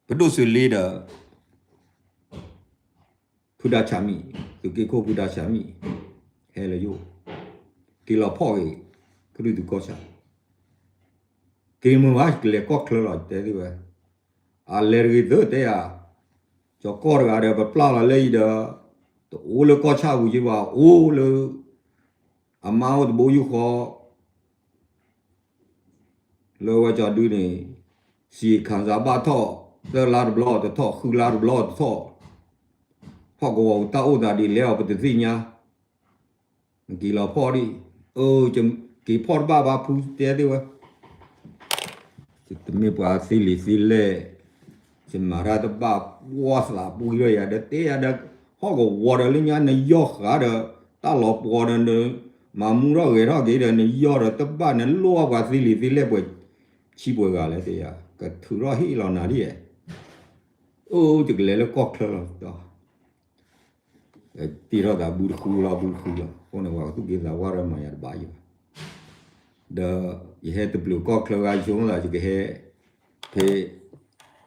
ပဒိၣ်စၢၤလ့ဒီး ဖုဒါဆၣ်မံၣ်, သုးက့ခိၣ်ဖုဒါဆၣ်မံၣ် ဟဲလၢယိၣ် က့ၤလီၤဖီၣ်က့ၤ ကရူၢ်သုးကီၢ်ဆၣ်, က့ၤမုာ်ဘၣ် ကလဲၤကီၢ်ချၢလီၤ တဲသ့ဝဲ. အလဲၤတဂ့ၤသၢတဲယၤ, ကၠီၤကီၢ်တဂၤဒီး ပပျၢ်လီၤလၢအံၤဒီး တအိၣ်လၢကီၢ်ဆၣ်ပူၤက့ဘၣ် အိၣ်လၢ အမါအိၣ်တဘိယူၢ်ဃီ လၢဝဲကၠီၤဒုန့ၣ် စံးခၣ်စၢ်ဘၣ်ထီၣ် သၢလါတဘျီတထီၣ် ဃုလါတဘျီတထီၣ်, ဟီၣ်ကဝီၤပတၢ်အိၣ်သးဒ်လဲၣ်အီၤ ပတသ့ၣ်ညါ, နက့ၤလီၤဖီၣ်ဒံး, အၢ က့ၤဖီၣ်တဘၣ်ဘၣ် ဖုတဲသ့ဝဲ တမ့ၢ်ပှၤသ့လံာ်သ့လဲၢ်, ယမၤတၢ်တဘၣ် ပှီၢ်သးပှံထီၣ်ယၤဒီး တဲယၤဒီး ဟီၣ်ကဝီၤဒီးလၢညါ နယီၢ်ဃာ်ဒီး တၢ်လီၤပှီၤဒီး နမၤမူထီၣ်ဂဲၤထီၣ်က့ၤဒီး နယီၢ်ဒီးတဘၣ် နလိၣ်ဘၣ်ပှၤသ့လံာ်သ့လဲၢ်ပှဲၤဆံပှဲၤဂၤလဲၣ် တဲယၤ ကထုးထီၣ်ဟ့ၣ်လီၤနၤဒ်ယဲ, အိၣ် ယကလဲၤလၢကီၢ်ချၢလီၤ တ့ထီၣ်သးဘုတဃုလီၤ ဘုတဃုလီၤ အဃိန့ၣ် ပှၤကသူၣ်က့သးဝါဒီးမၤယၤတဘၣ်ယံၤဘၣ်, ဒီးယဟဲတပျုာ်ကီၢ်ချၢဂၤယဆိကမိၣ်သး ယကဟဲ ဖဲ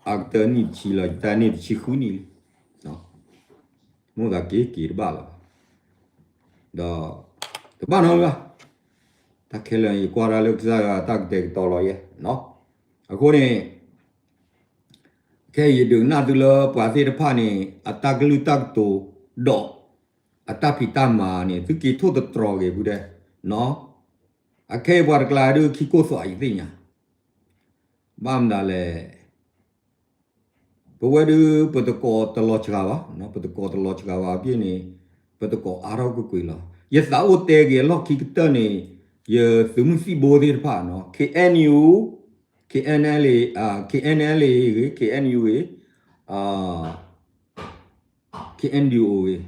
အကတၢၢ်နံၣ်တဆံလီၤ, ယတၢ်န့ၣ်တဆံဃုနံၣ်လံ, မ့ၢ်သးက့ၤက့ၤတဘၣ်လီၤ, ဒီး တဘၣ်နီတမံၤဘၣ်, တၢ်ခဲလၢာ်ယကွၢ်တၢ်လၢကစၢ်ယွၤတၢ်ကတဲာ်ကတီၤလီၤယဲ, အဃိန့ၣ် ခဲအံၤယဒုးကနၣ်သုလၢပှၤသ့ၣ်တဖၣ်န့ၣ် အတၢ်ကလုၢ်တၢ်ကတိၤ ဒီး အတၢ်ဖံးတၢ်မၤန့ၣ် သုက့ၤထိၣ်သတြီၤက့ၤဖုဒဲး, အခဲအံၤပှၤတကျါဒုးခံကိၢ်သွးယသ့ၣ်ညါ, ဘၣ်မနုၤလဲၣ် ပဝဲဒုး ပတကိးတလီၤစှၤဘၣ်, ပတကိးတလီၤစှၤဘၣ်အပ့ၢ်န့ၣ် ပတကိးအါထီၣ်ကွ့ၢ်ကွ့ၢ်လီၤ. ယသးအိၣ်တဲက့ၤအလီၢ်ခံကတၢၢ်န့ၣ် ယသုးမုၢ်သံၣ်ဘိသ့ၣ်တဖၣ်နီၤ K N U, K N L A, K N L A ဂ့ၤ, K N U ဂ့ၤ, K N D O ဂ့ၤ,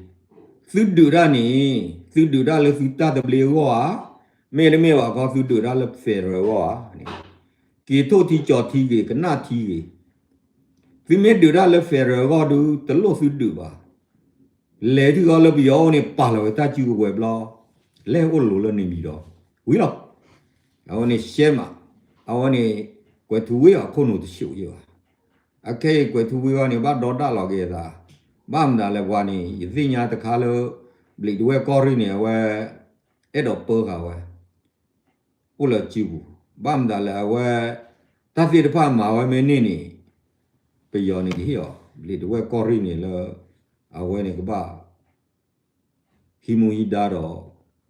သုဒုးတၢ်န့ၣ် သုဒုးတၢ်လၢသုတၢ်သဘျ့အဂီၢ်ဧါ, မ့တမ့ၢ်ဘၣ်ခီ သုဒုးတၢ်လၢ federal အဂီၢ်ဧါန့ၣ်, က့ၤထိၣ်ထံကၠီၤထံဂ့ၤ ကနၣ်ထံဂ့ၤ, သုမ့ၢ်ဒုးတၢ်လၢ federal အဂီၢ်ဒုး တလိၣ်သုဒုးဘၣ်. လဲၤထံၣ်ဃီလၢပယီၤအိၣ်န့ၣ် ပာ်လီၤဝဲတၢ်စုကဝဲၤဘျီ, လဲၤအိၣ်လိၤလၢန့ၣ်ပၠံၤဒီး ဝံၤလီၤ. အဝဲန့ၣ်ရှဲမး, အဝဲန့ၣ် ကွဲးထူဝ့ၢ်အခိၣ်နူာ်တဆူၣ်ယဲဘၣ်. အခဲအံၤကွဲးထူဝ့ၢ်အီၤန့ၣ် ဘၣ်ဒီဒၣ်လီၤက့ၤအသး, ဘၣ်မနုၤလဲၣ်ပှၤန့ၣ် ယသ့ၣ်ညါတခါလၢ ဘျံးတဝဲၢ်ကီၢ်ရ့ၣ်န့ၣ် အဝဲ အဲၣ်ဒိးပၢဃာ်ဝဲ အိၣ်လၢစုပူၤ, ဘၣ်မနုၤလဲၣ်အဝဲ တၢ်သ့ၣ်တဖၣ်မၤဝဲမ့ၢ်န့ၢ်န့ၣ် ပယီၤန့ၣ်ကဟ့ၣ်အီၤ ဘျံးတဝဲၢ်ကီၢ်ရ့ၣ်န့ၣ်လၢ အဝဲန့ၣ်ကဘၣ် ဟံးမူဟံးဒါဒီး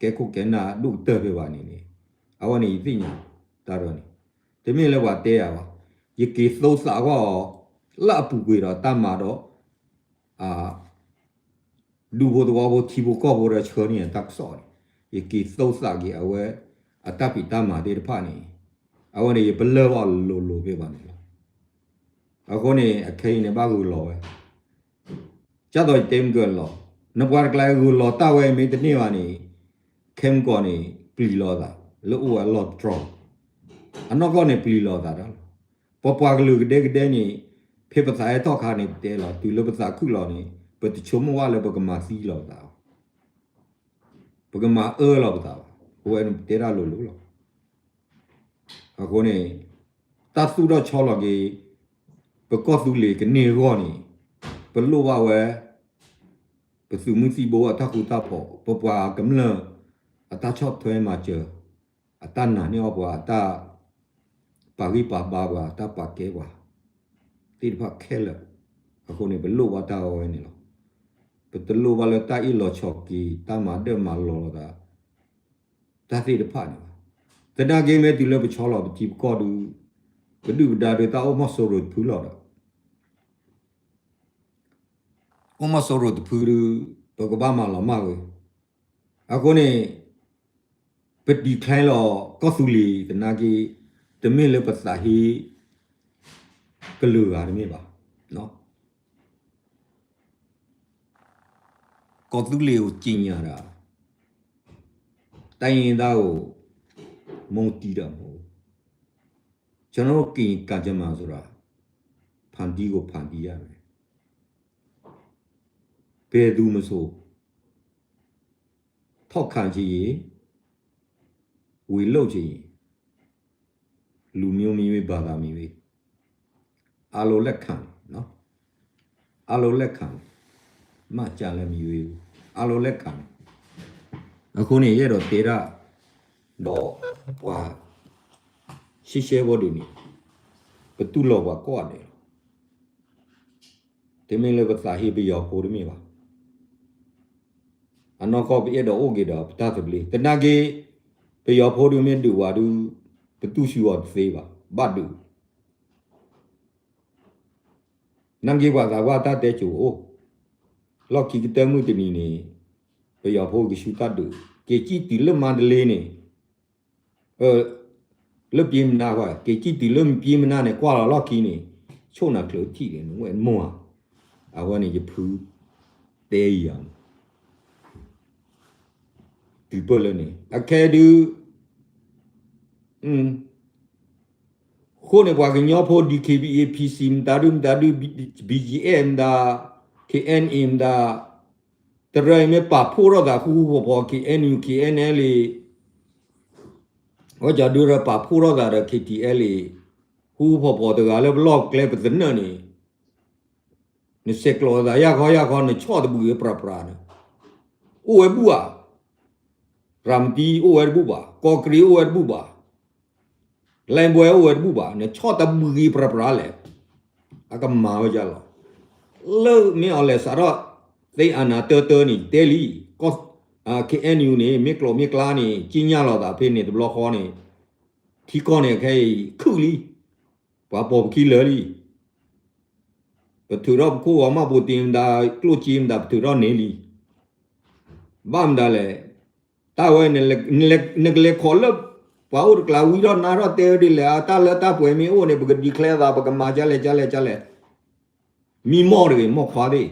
ကဲခိၣ်ကဲနၢ်ဒိၣ်ကတၢၢ်ဖဲဘၣ်န့ၣ်န့ၣ် အဝဲန့ၣ်ယသ့ၣ်ညါတၢ်ဒီးန့ၣ် တမ့ၢ်လၢပှၤတဲယၤဘၣ်, ယက့ၤသိသးကွၢ်အီၤ လၢအပူၤကွံာ်ဒီးတၢ်မၤဒီး ဒူဖိသဝီဖိထံဖိကီၢ်ဖိဒီးဆှၢန့ၢ်အတၢ်ကစီၣ်န့ၣ် ယက့ၤသိသးက့ၤအဝဲ အတၢ်ဖံးတၢ်မၤသ့ၣ်တဖၣ်န့ၣ် အဝဲန့ၣ်ယပလၢၢ်ဘၣ်လိၤလိၤဖဲဘၣ်န့ၣ်လီၤ. အဃိန့ၣ် အခဲအံၤန့ၣ်ဘၣ်ဂုာ်လီၤဝဲ ကၢ်သိးယတဲမုၢ်ကၢၢ်လီၤ, နပှၤတကျါဂုာ်လီၤတၢ်ဝဲမ့ၢ်တန့ၢ်ဘၣ်န့ၣ် ခဲမုၢ်ကီၢ်န့ၣ် ပျံၤလီၤသး လၢအိၣ်ဝဲအလီၢ်တတြီၢ်, အနီၢ်ကီၢ်န့ၣ်ပျံၤလီၤသးတၢ်လီၤ. ပပှၤကလုာ်ကဒဲကဒဲန့ၣ် ဖဲပသးဟဲထီၣ်ခါန့ၣ် ပတဲလီၤ တုၤလၢပသးခုၣ်လီၤန့ၣ် ပတဆိကမိၣ်ဘၣ်လၢပကမၤသံလီၤပသးဘၣ်, ပကမၤအၢလီၤပသးဘၣ်, ပဝဲန့ၣ်ပတဲတၢ်လိၤလိၤလီၤ. အဃိန့ၣ် တၢ်သူၣ်ထီၣ်ဆီလီၤက့ၤ ပကီၢ်သူလ့ၤကန့ၢ်အဂီၢ်န့ၣ် ပလိၣ်ဘၣ်ဝဲ ပသုးမုၢ်သံၣ်ဘိအတၢ်ဃူတၢ်ဖိး, ပပှၤကမျၢၢ်အတၢ်ဆီၣ်ထွဲမၤစၢၤ, အတၢ်နာ်န့ၢ်အီၣ်ပှၤ, အတၢ်ပာ်ဂံၢ်ပာ်ဘါပှၤ, အတၢ်ပာ်ကဲပှၤသ့ၣ်တဖၣ်ခဲလၢာ်, အဃိန့ၣ် ပလိၣ်ဘၣ်တၢ်အဝဲန့ၣ်လီၤ. ပတလိၣ်ဘၣ်လၢတၢ်အ့ၣ်လိာ်ဆိးက့, တၢ်မၤဒၢၣ်မၤလီၤလိာ်သး တၢ်သ့ၣ်တဖၣ်န့ၣ်ဘၣ်. သနာ်က့မ့ၢ်တုၤလၢပဆီလီၤပထံပကီၢ်ဒုး ပဒုၣ်ပဒါဒုးတၢ်အိၣ်မီၢ်စိရိၤတဖုလီၤဒီး အိၣ်မီၢ်စိရိၤတဖုဒုး ပကဘၣ်မၤလီၤမၢ်ဝဲ, အဃိန့ၣ် ပ decline လီၤကီၢ်သူလ့ၤသနာ်က့ တမ့ၢ်လၢပသးဟ့ ကလုာ်ဂၤတမ့ၢ်ဘၣ်. ကီၢ်သူလ့ၤအိၣ်ကံၣ်ညါဒၣ် တိုင်းရင်းသားကို မုန်းတီးတာမဟုတ်ဘူး. ကျွန်တော်တို့ ကရင်ကံကြမ္မာဆိုတာ ဖန်တီးကို ဖန်တီးရတယ်. ဘယ်သူမဆို ထောက်ခံချင်ရင် ဝေလုပ်ချင်ရင် လူမျိုးမရွေး ဘာသာမရွေး အားလုံးလက်ခံတယ်နော်. အားလုံးလက်ခံတယ်. မှတ်ကြလည်းမရွေးဘူး. အားလုံးလက်ခံတယ်. အဃိန့ၣ် ယအဲၣ်ဒိးတဲဒၣ် ဒီးပှၤ ရှဲရှဲဖိဒ်န့ၣ် ပတူၢ်လိာ်ပှၤကိးဂၤဒဲးလီၤ. တမ့ၢ်လၢပသးဟ့ပယီၤဖိတမ့ၢ်ဘၣ်. အနီၢ်ကီၢ်ပအဲၣ်ဒိးအိၣ်က့ၤဒီးပတၢ်သဘျ့ သနာ်က့ ပယီၤဖိဒုးမ့ၢ်ဒုးဝဲဒုး ပတူၢ်ဆူၣ်အီၤတသ့ဘၣ်. ဘၣ်ဒုး နာ်က့ပှၤသးပှၢ်တၢ်တဲစိၤအိၣ် လီၢ်ခံကတၢၢ်မုၢ်တနံၤန့ၣ် ပယီၤဖိကဆူတၢ်ဒုး က့ၤစံၣ်တုၤလၢမါတလ့န့ၣ် လၢပျ့ၤမနါခွါ က့ၤစံၣ်တုၤလၢပျ့ၤမနါန့ၣ် ကွၢ်လီၤလီၢ်ခံန့ၣ် ဆိၣ်နၤချုးထံၣ်န့ၣ် နဝဲၢ်မိၢ်ဧါ. အဝဲန့ၣ်ယဖု တဲအံၤဧါ တုၤပၢၢ်လၢန့ၣ် အခဲဒုး အဃိန့ၣ် ပှၤကညီဖိ D K B A P C မတၤဒု မတၤဒု B G F မတၤ K N A မတၤ တရၢအံၤမ့ၢ်ပာ်ဖှိၣ်ထီၣ်သးဃူဃူဖိးဖိး K N U K N L A ဝဲကၠီဒုရၢပာ်ဖှိၣ်ထီၣ်သးဒီး K T L A ဖုဖီၣ်ဖီၣ်တဂၤလၢပလီၢ်ပကျဲပသနၢၣ်န့ၣ်, နဆဲးကျိးသးယၢ်ခီယၢ်ခီ နဆီၣ်တဘုးဂ့ၤပြးပြးန့ၣ်, အိၣ်ဝဲဘူၣ်ဘၣ်, ရၤမတံအိၣ်ဝဲတဘူၣ်ဘၣ်, ကီၢ်ကရံၣ်အိၣ်ဝဲတဘူၣ်ဘၣ်, လဲဘွဲအိၣ်ဝဲတဘူၣ်ဘၣ်, နဆီၣ်တဘုးဂ့ၤပြးပြးလဲၣ်, အကမၤဝဲဒ်လီၤ. လၢမ့ၢ်အီၤလဲၤစးထီၣ် သ့အနၤတၢတၢန့ၣ် ယတဲလံ, ကီၢ် KNU န့ၣ် မ့ၢ်ကျိးမ့ၢ်ကျါန့ၣ် ကံညါလီၤသးဖဲန့ၣ်တဘျီဃီန့ၣ်, ထံကီၢ်န့ၣ်ခဲအံၤခုၣ်လံ, ပှၤပိာ်ပခံလၢာ်လံ, ပထုးထီၣ်ပခိၣ်ဂီၤမၢ်ပူၤတ့ၢ်မတၤ ကျိၣ်စ့မတၤ ပထုးထီၣ်န့ၢ်လံ, ဘၣ်မတၤလဲၣ်, တၢ်ဝဲ နကလဲၤခိးလၢ ပှၤအိၣ်တကျးဝံထီၣ်နါထီၣ်တဲဝဲဒ်လဲၣ်, တၢ်လၢတၢ်ပှဲၤမ့ၢ်အိၣ်န့ၣ် ပက declare သး ပကမၤကလဲၣ်ကလဲၣ်ကလဲၣ်, မံမီၢ်တဂ့ၤမီၢ်ခွါသ့ၣ်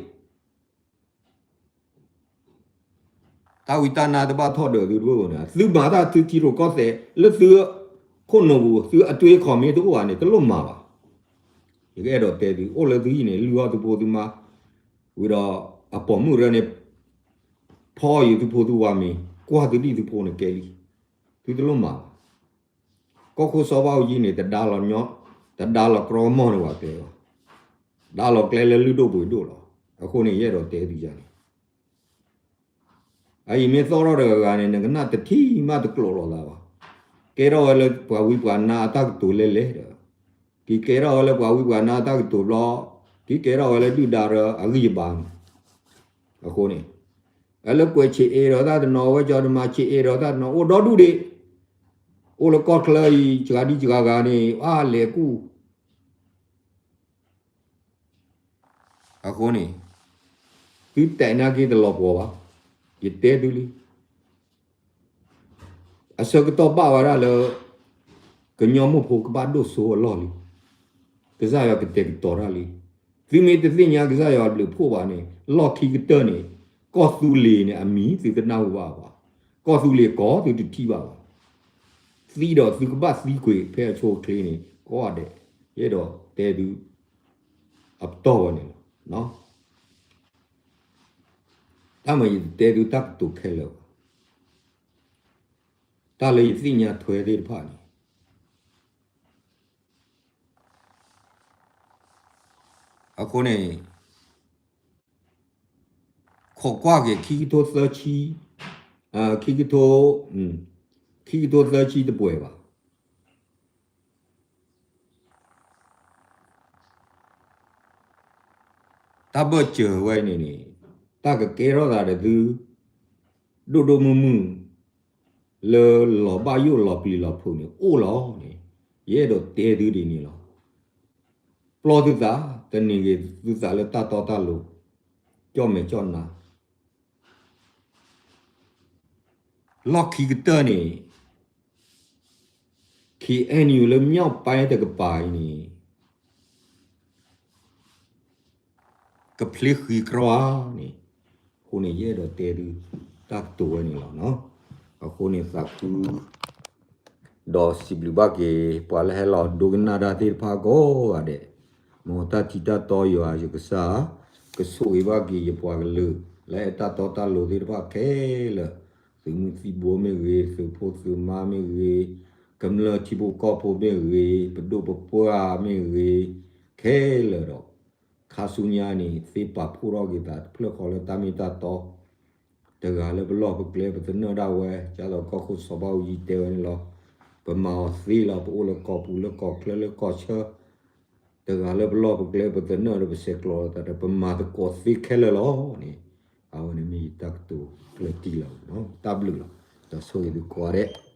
တၢ်ဝံတၢ်နါတဘၣ်ထီၣ်ဒၢးသုတဘၣ်န့ၣ်, သုမၤတၢ်သုထံရူၢ်ကီၢ်သဲးလၢသု ခိၣ်နူာ်ပူၤ သုအတွ့ခီၣ်မ့ၢ်တအိၣ်ဘၣ်န့ၣ် တလိၣ်မၤဘၣ်. ယကအဲၣ်ဒိးတဲသု အိၣ်လၢသုဟံၣ်န့ၣ် လုၢ်အီၣ်သုဖိသုမါ, ဝံၤဒီးအပိာ်မုၣ်ရၢန့ၣ် ဖီအီၣ်ယသုဖိသုဝၤမ့ၤ, ကွၢ်သုဒံၣ်သုဖိန့ၣ်ကဲလံ, သုတလိၣ်မၤဘၣ်. ကီၢ်ခိၣ်စီၤဘၣ်အူကၠံန့ၣ် တဒါလီၤညီ, တဒါလီၤကြီမီၢ်န့ၣ်ဝဲကျဲလီၤ, ဒါလီၤကျဲလၢလုၢ်ဒိၣ်ပှ့ၤဒိၣ်လီၤ. အဃိန့ၣ် ယအဲၣ်ဒိးတဲသုယၤန့ၣ် အအံၤမ့ၢ်သီၣ်ထီၣ်တဂၤဂၤန့ၣ် နကနၣ်တထံၣ်မးတကျိးလိာ်သးဘၣ်. ကဲထီၣ်ဝဲလၢပှၤဝံပှၤနါအတၢ်ကတိၤလဲၣ်လဲၣ်ဒီး, က့ၤကဲထီၣ်ဝဲလၢပှၤဝံပှၤနါအတၢ်ကတိၤဘျီ, က့ၤကဲထီၣ်ဝဲလၢဒုၣ်ဒါဒီးအဂံၢ်အဘါန့ၣ်, အဃိန့ၣ် အလၢကွဲးဆံးအ့ဒီးတၢ်တနီၤ အဝဲကၠီတမၤဆံးအ့ဒီးတၢ်တနီၤ အိၣ်ဒီဒူၣ်ဒံး, အိၣ်လၢကီၢ်ချၢအံၤ စှၤဒံစှၤဂၤန့ၣ် အါလဲၤကူၣ် အဃိန့ၣ် သုတဲာ်နာ်က့တလီၤပှီၤဘၣ်, ယတဲသုလံ. အဆၢကတီၢ်ဘၣ်ဝဲဒၣ်လၢ ကညီမိၢ်ဖိကဘၣ်ဒိၣ်စိအလီၢ်လံ. ကစၢ်ယွၤကတဲာ်ကတီၤတၢ်လံ. သုမ့ၢ်တသ့ၣ်ညါကစၢ်ယွၤဘျုးဖှိၣ်ဘၣ်န့ၣ် လီၢ်ခံကတၢၢ်န့ၣ် ကီၢ်သူလ့ၤန့ၣ် အမံၤသုတနၢ်ဟူဘၣ်ဘၣ်. ကီၢ်သူလ့ၤကီၢ်သုတထံၣ်ဘၣ်ဘၣ်. သံဒီးသုကဘၣ်သံကွံာ်ဖဲအဆိအချ့န့ၣ် ကိးဂၤဒဲး, ယအဲၣ်ဒိးတဲသု အပတီၢ်ဝဲန့ၣ်လီၤ. တၢ်မၤယတဲသုတၢ်ကတိၤခဲလၢာ်ဘၣ်. တၢ်လၢယသ့ၣ်ညါထွဲသ့ၣ်တဖၣ်န့ၣ် အဃိန့ၣ် ခိးကွၢ်က့ၤခံကထိသၢဆံ, ခံကထိ, ခံကထိသၢဆံတပှဲၤဘၣ်. တၢ်ဘၢၣ်စၢၤဝဲန့ၣ်န့ၣ် တၢ်ကကဲထီၣ်သးဒီးသု ဒိၣ်ဒိၣ်မုၢ်မုၢ် လၢလီၤဘၣ်ယိၣ်လီၤပျံၤလီၤဖုးန့ၣ် အိၣ်လီၤန့ၣ် ယအဲၣ်ဒိးတဲသုဒ်န့ၣ်လီၤ. ပျီသုသး, တနံၤဂ့ၤသုသးလၢတၢ်တီတၢ်လိၤ, ကၠီၣ်မဲာ်ကၠီၣ်နါ လီၢ်ခံကတၢၢ်န့ၣ် KNU လၢ မြောက်ပိုင်း တကပၤအံၤန့ၣ် ကဖျ့ဃံကြၢးဧါန့ၣ်, အဃိန့ၣ် ယအဲၣ်ဒိးတဲသု တၢ်ကတိၤဝဲန့ၣ်လီၤ. အဃိန့ၣ် သးခု ဒီးစံးဘျုးဘၣ်က့ၤ ပှၤလၢဟဲလီၤဒိကနၣ်တၢ်သ့ၣ်တဖၣ်ကိးဂၤဒဲး, မ်တၢ်ထံတၢ်တီယွၤယကစၢ် ကဆိၣ်ဂ့ၤဘၣ်က့ၤယပှၤကလုာ် လၢအဲၣ်တၢ်တီတၢ်လိၤသ့ၣ်တဖၣ်ခဲလၢာ်, သုးမုၢ်သံၣ်ဘိမ့ၢ်ဂ့ၤ, သုးဖိသုးမါမ့ၢ်ဂ့ၤ, ကမျၢၢ်ထံဖိကီၢ်ဖိမ့ၢ်ဂ့ၤ, ပဒိၣ်ပပှၢ်မ့ၢ်ဂ့ၤ, ခဲလၢာ်ဒီး ခါဆူညါန့ၣ် သ့ပာ်ဖှိၣ်ထီၣ်က့ၤသးတဖျၢၣ်ဃီလၢတၢ်မ့ၢ်တၢ်တီ တဂၤလၢပလီၢ်ပကျဲပသနၢၣ်ဒၣ်ဝဲ, ဒ်သိးကီၢ်ခိၣ်စီၤဘၣ်အူကၠံတဲဝဲန့ၣ်လီၤ. ပမၤအီၤသ့လီၤ, ပအိၣ်လၢကီၢ်ပူၤလၢကီၢ်ချၢလၢကီၢ်ဆၢ, တဂၤလၢပလီၢ်ပကျဲပသနၢၣ်ဒီးပဆဲးကျိးသးဒီး ပမၤသကိးသ့ခဲလၢာ်လီၤန့ၣ်, အဝဲန့ၣ်မ့ၢ်ယတၢ်ကတိၤကျၢၢ်တံၢ်လီၤ. တၢ်ဘျုးလီၤ. ဒီးဆိၣ်ဂ့ၤသုကိးဂၤဒဲး.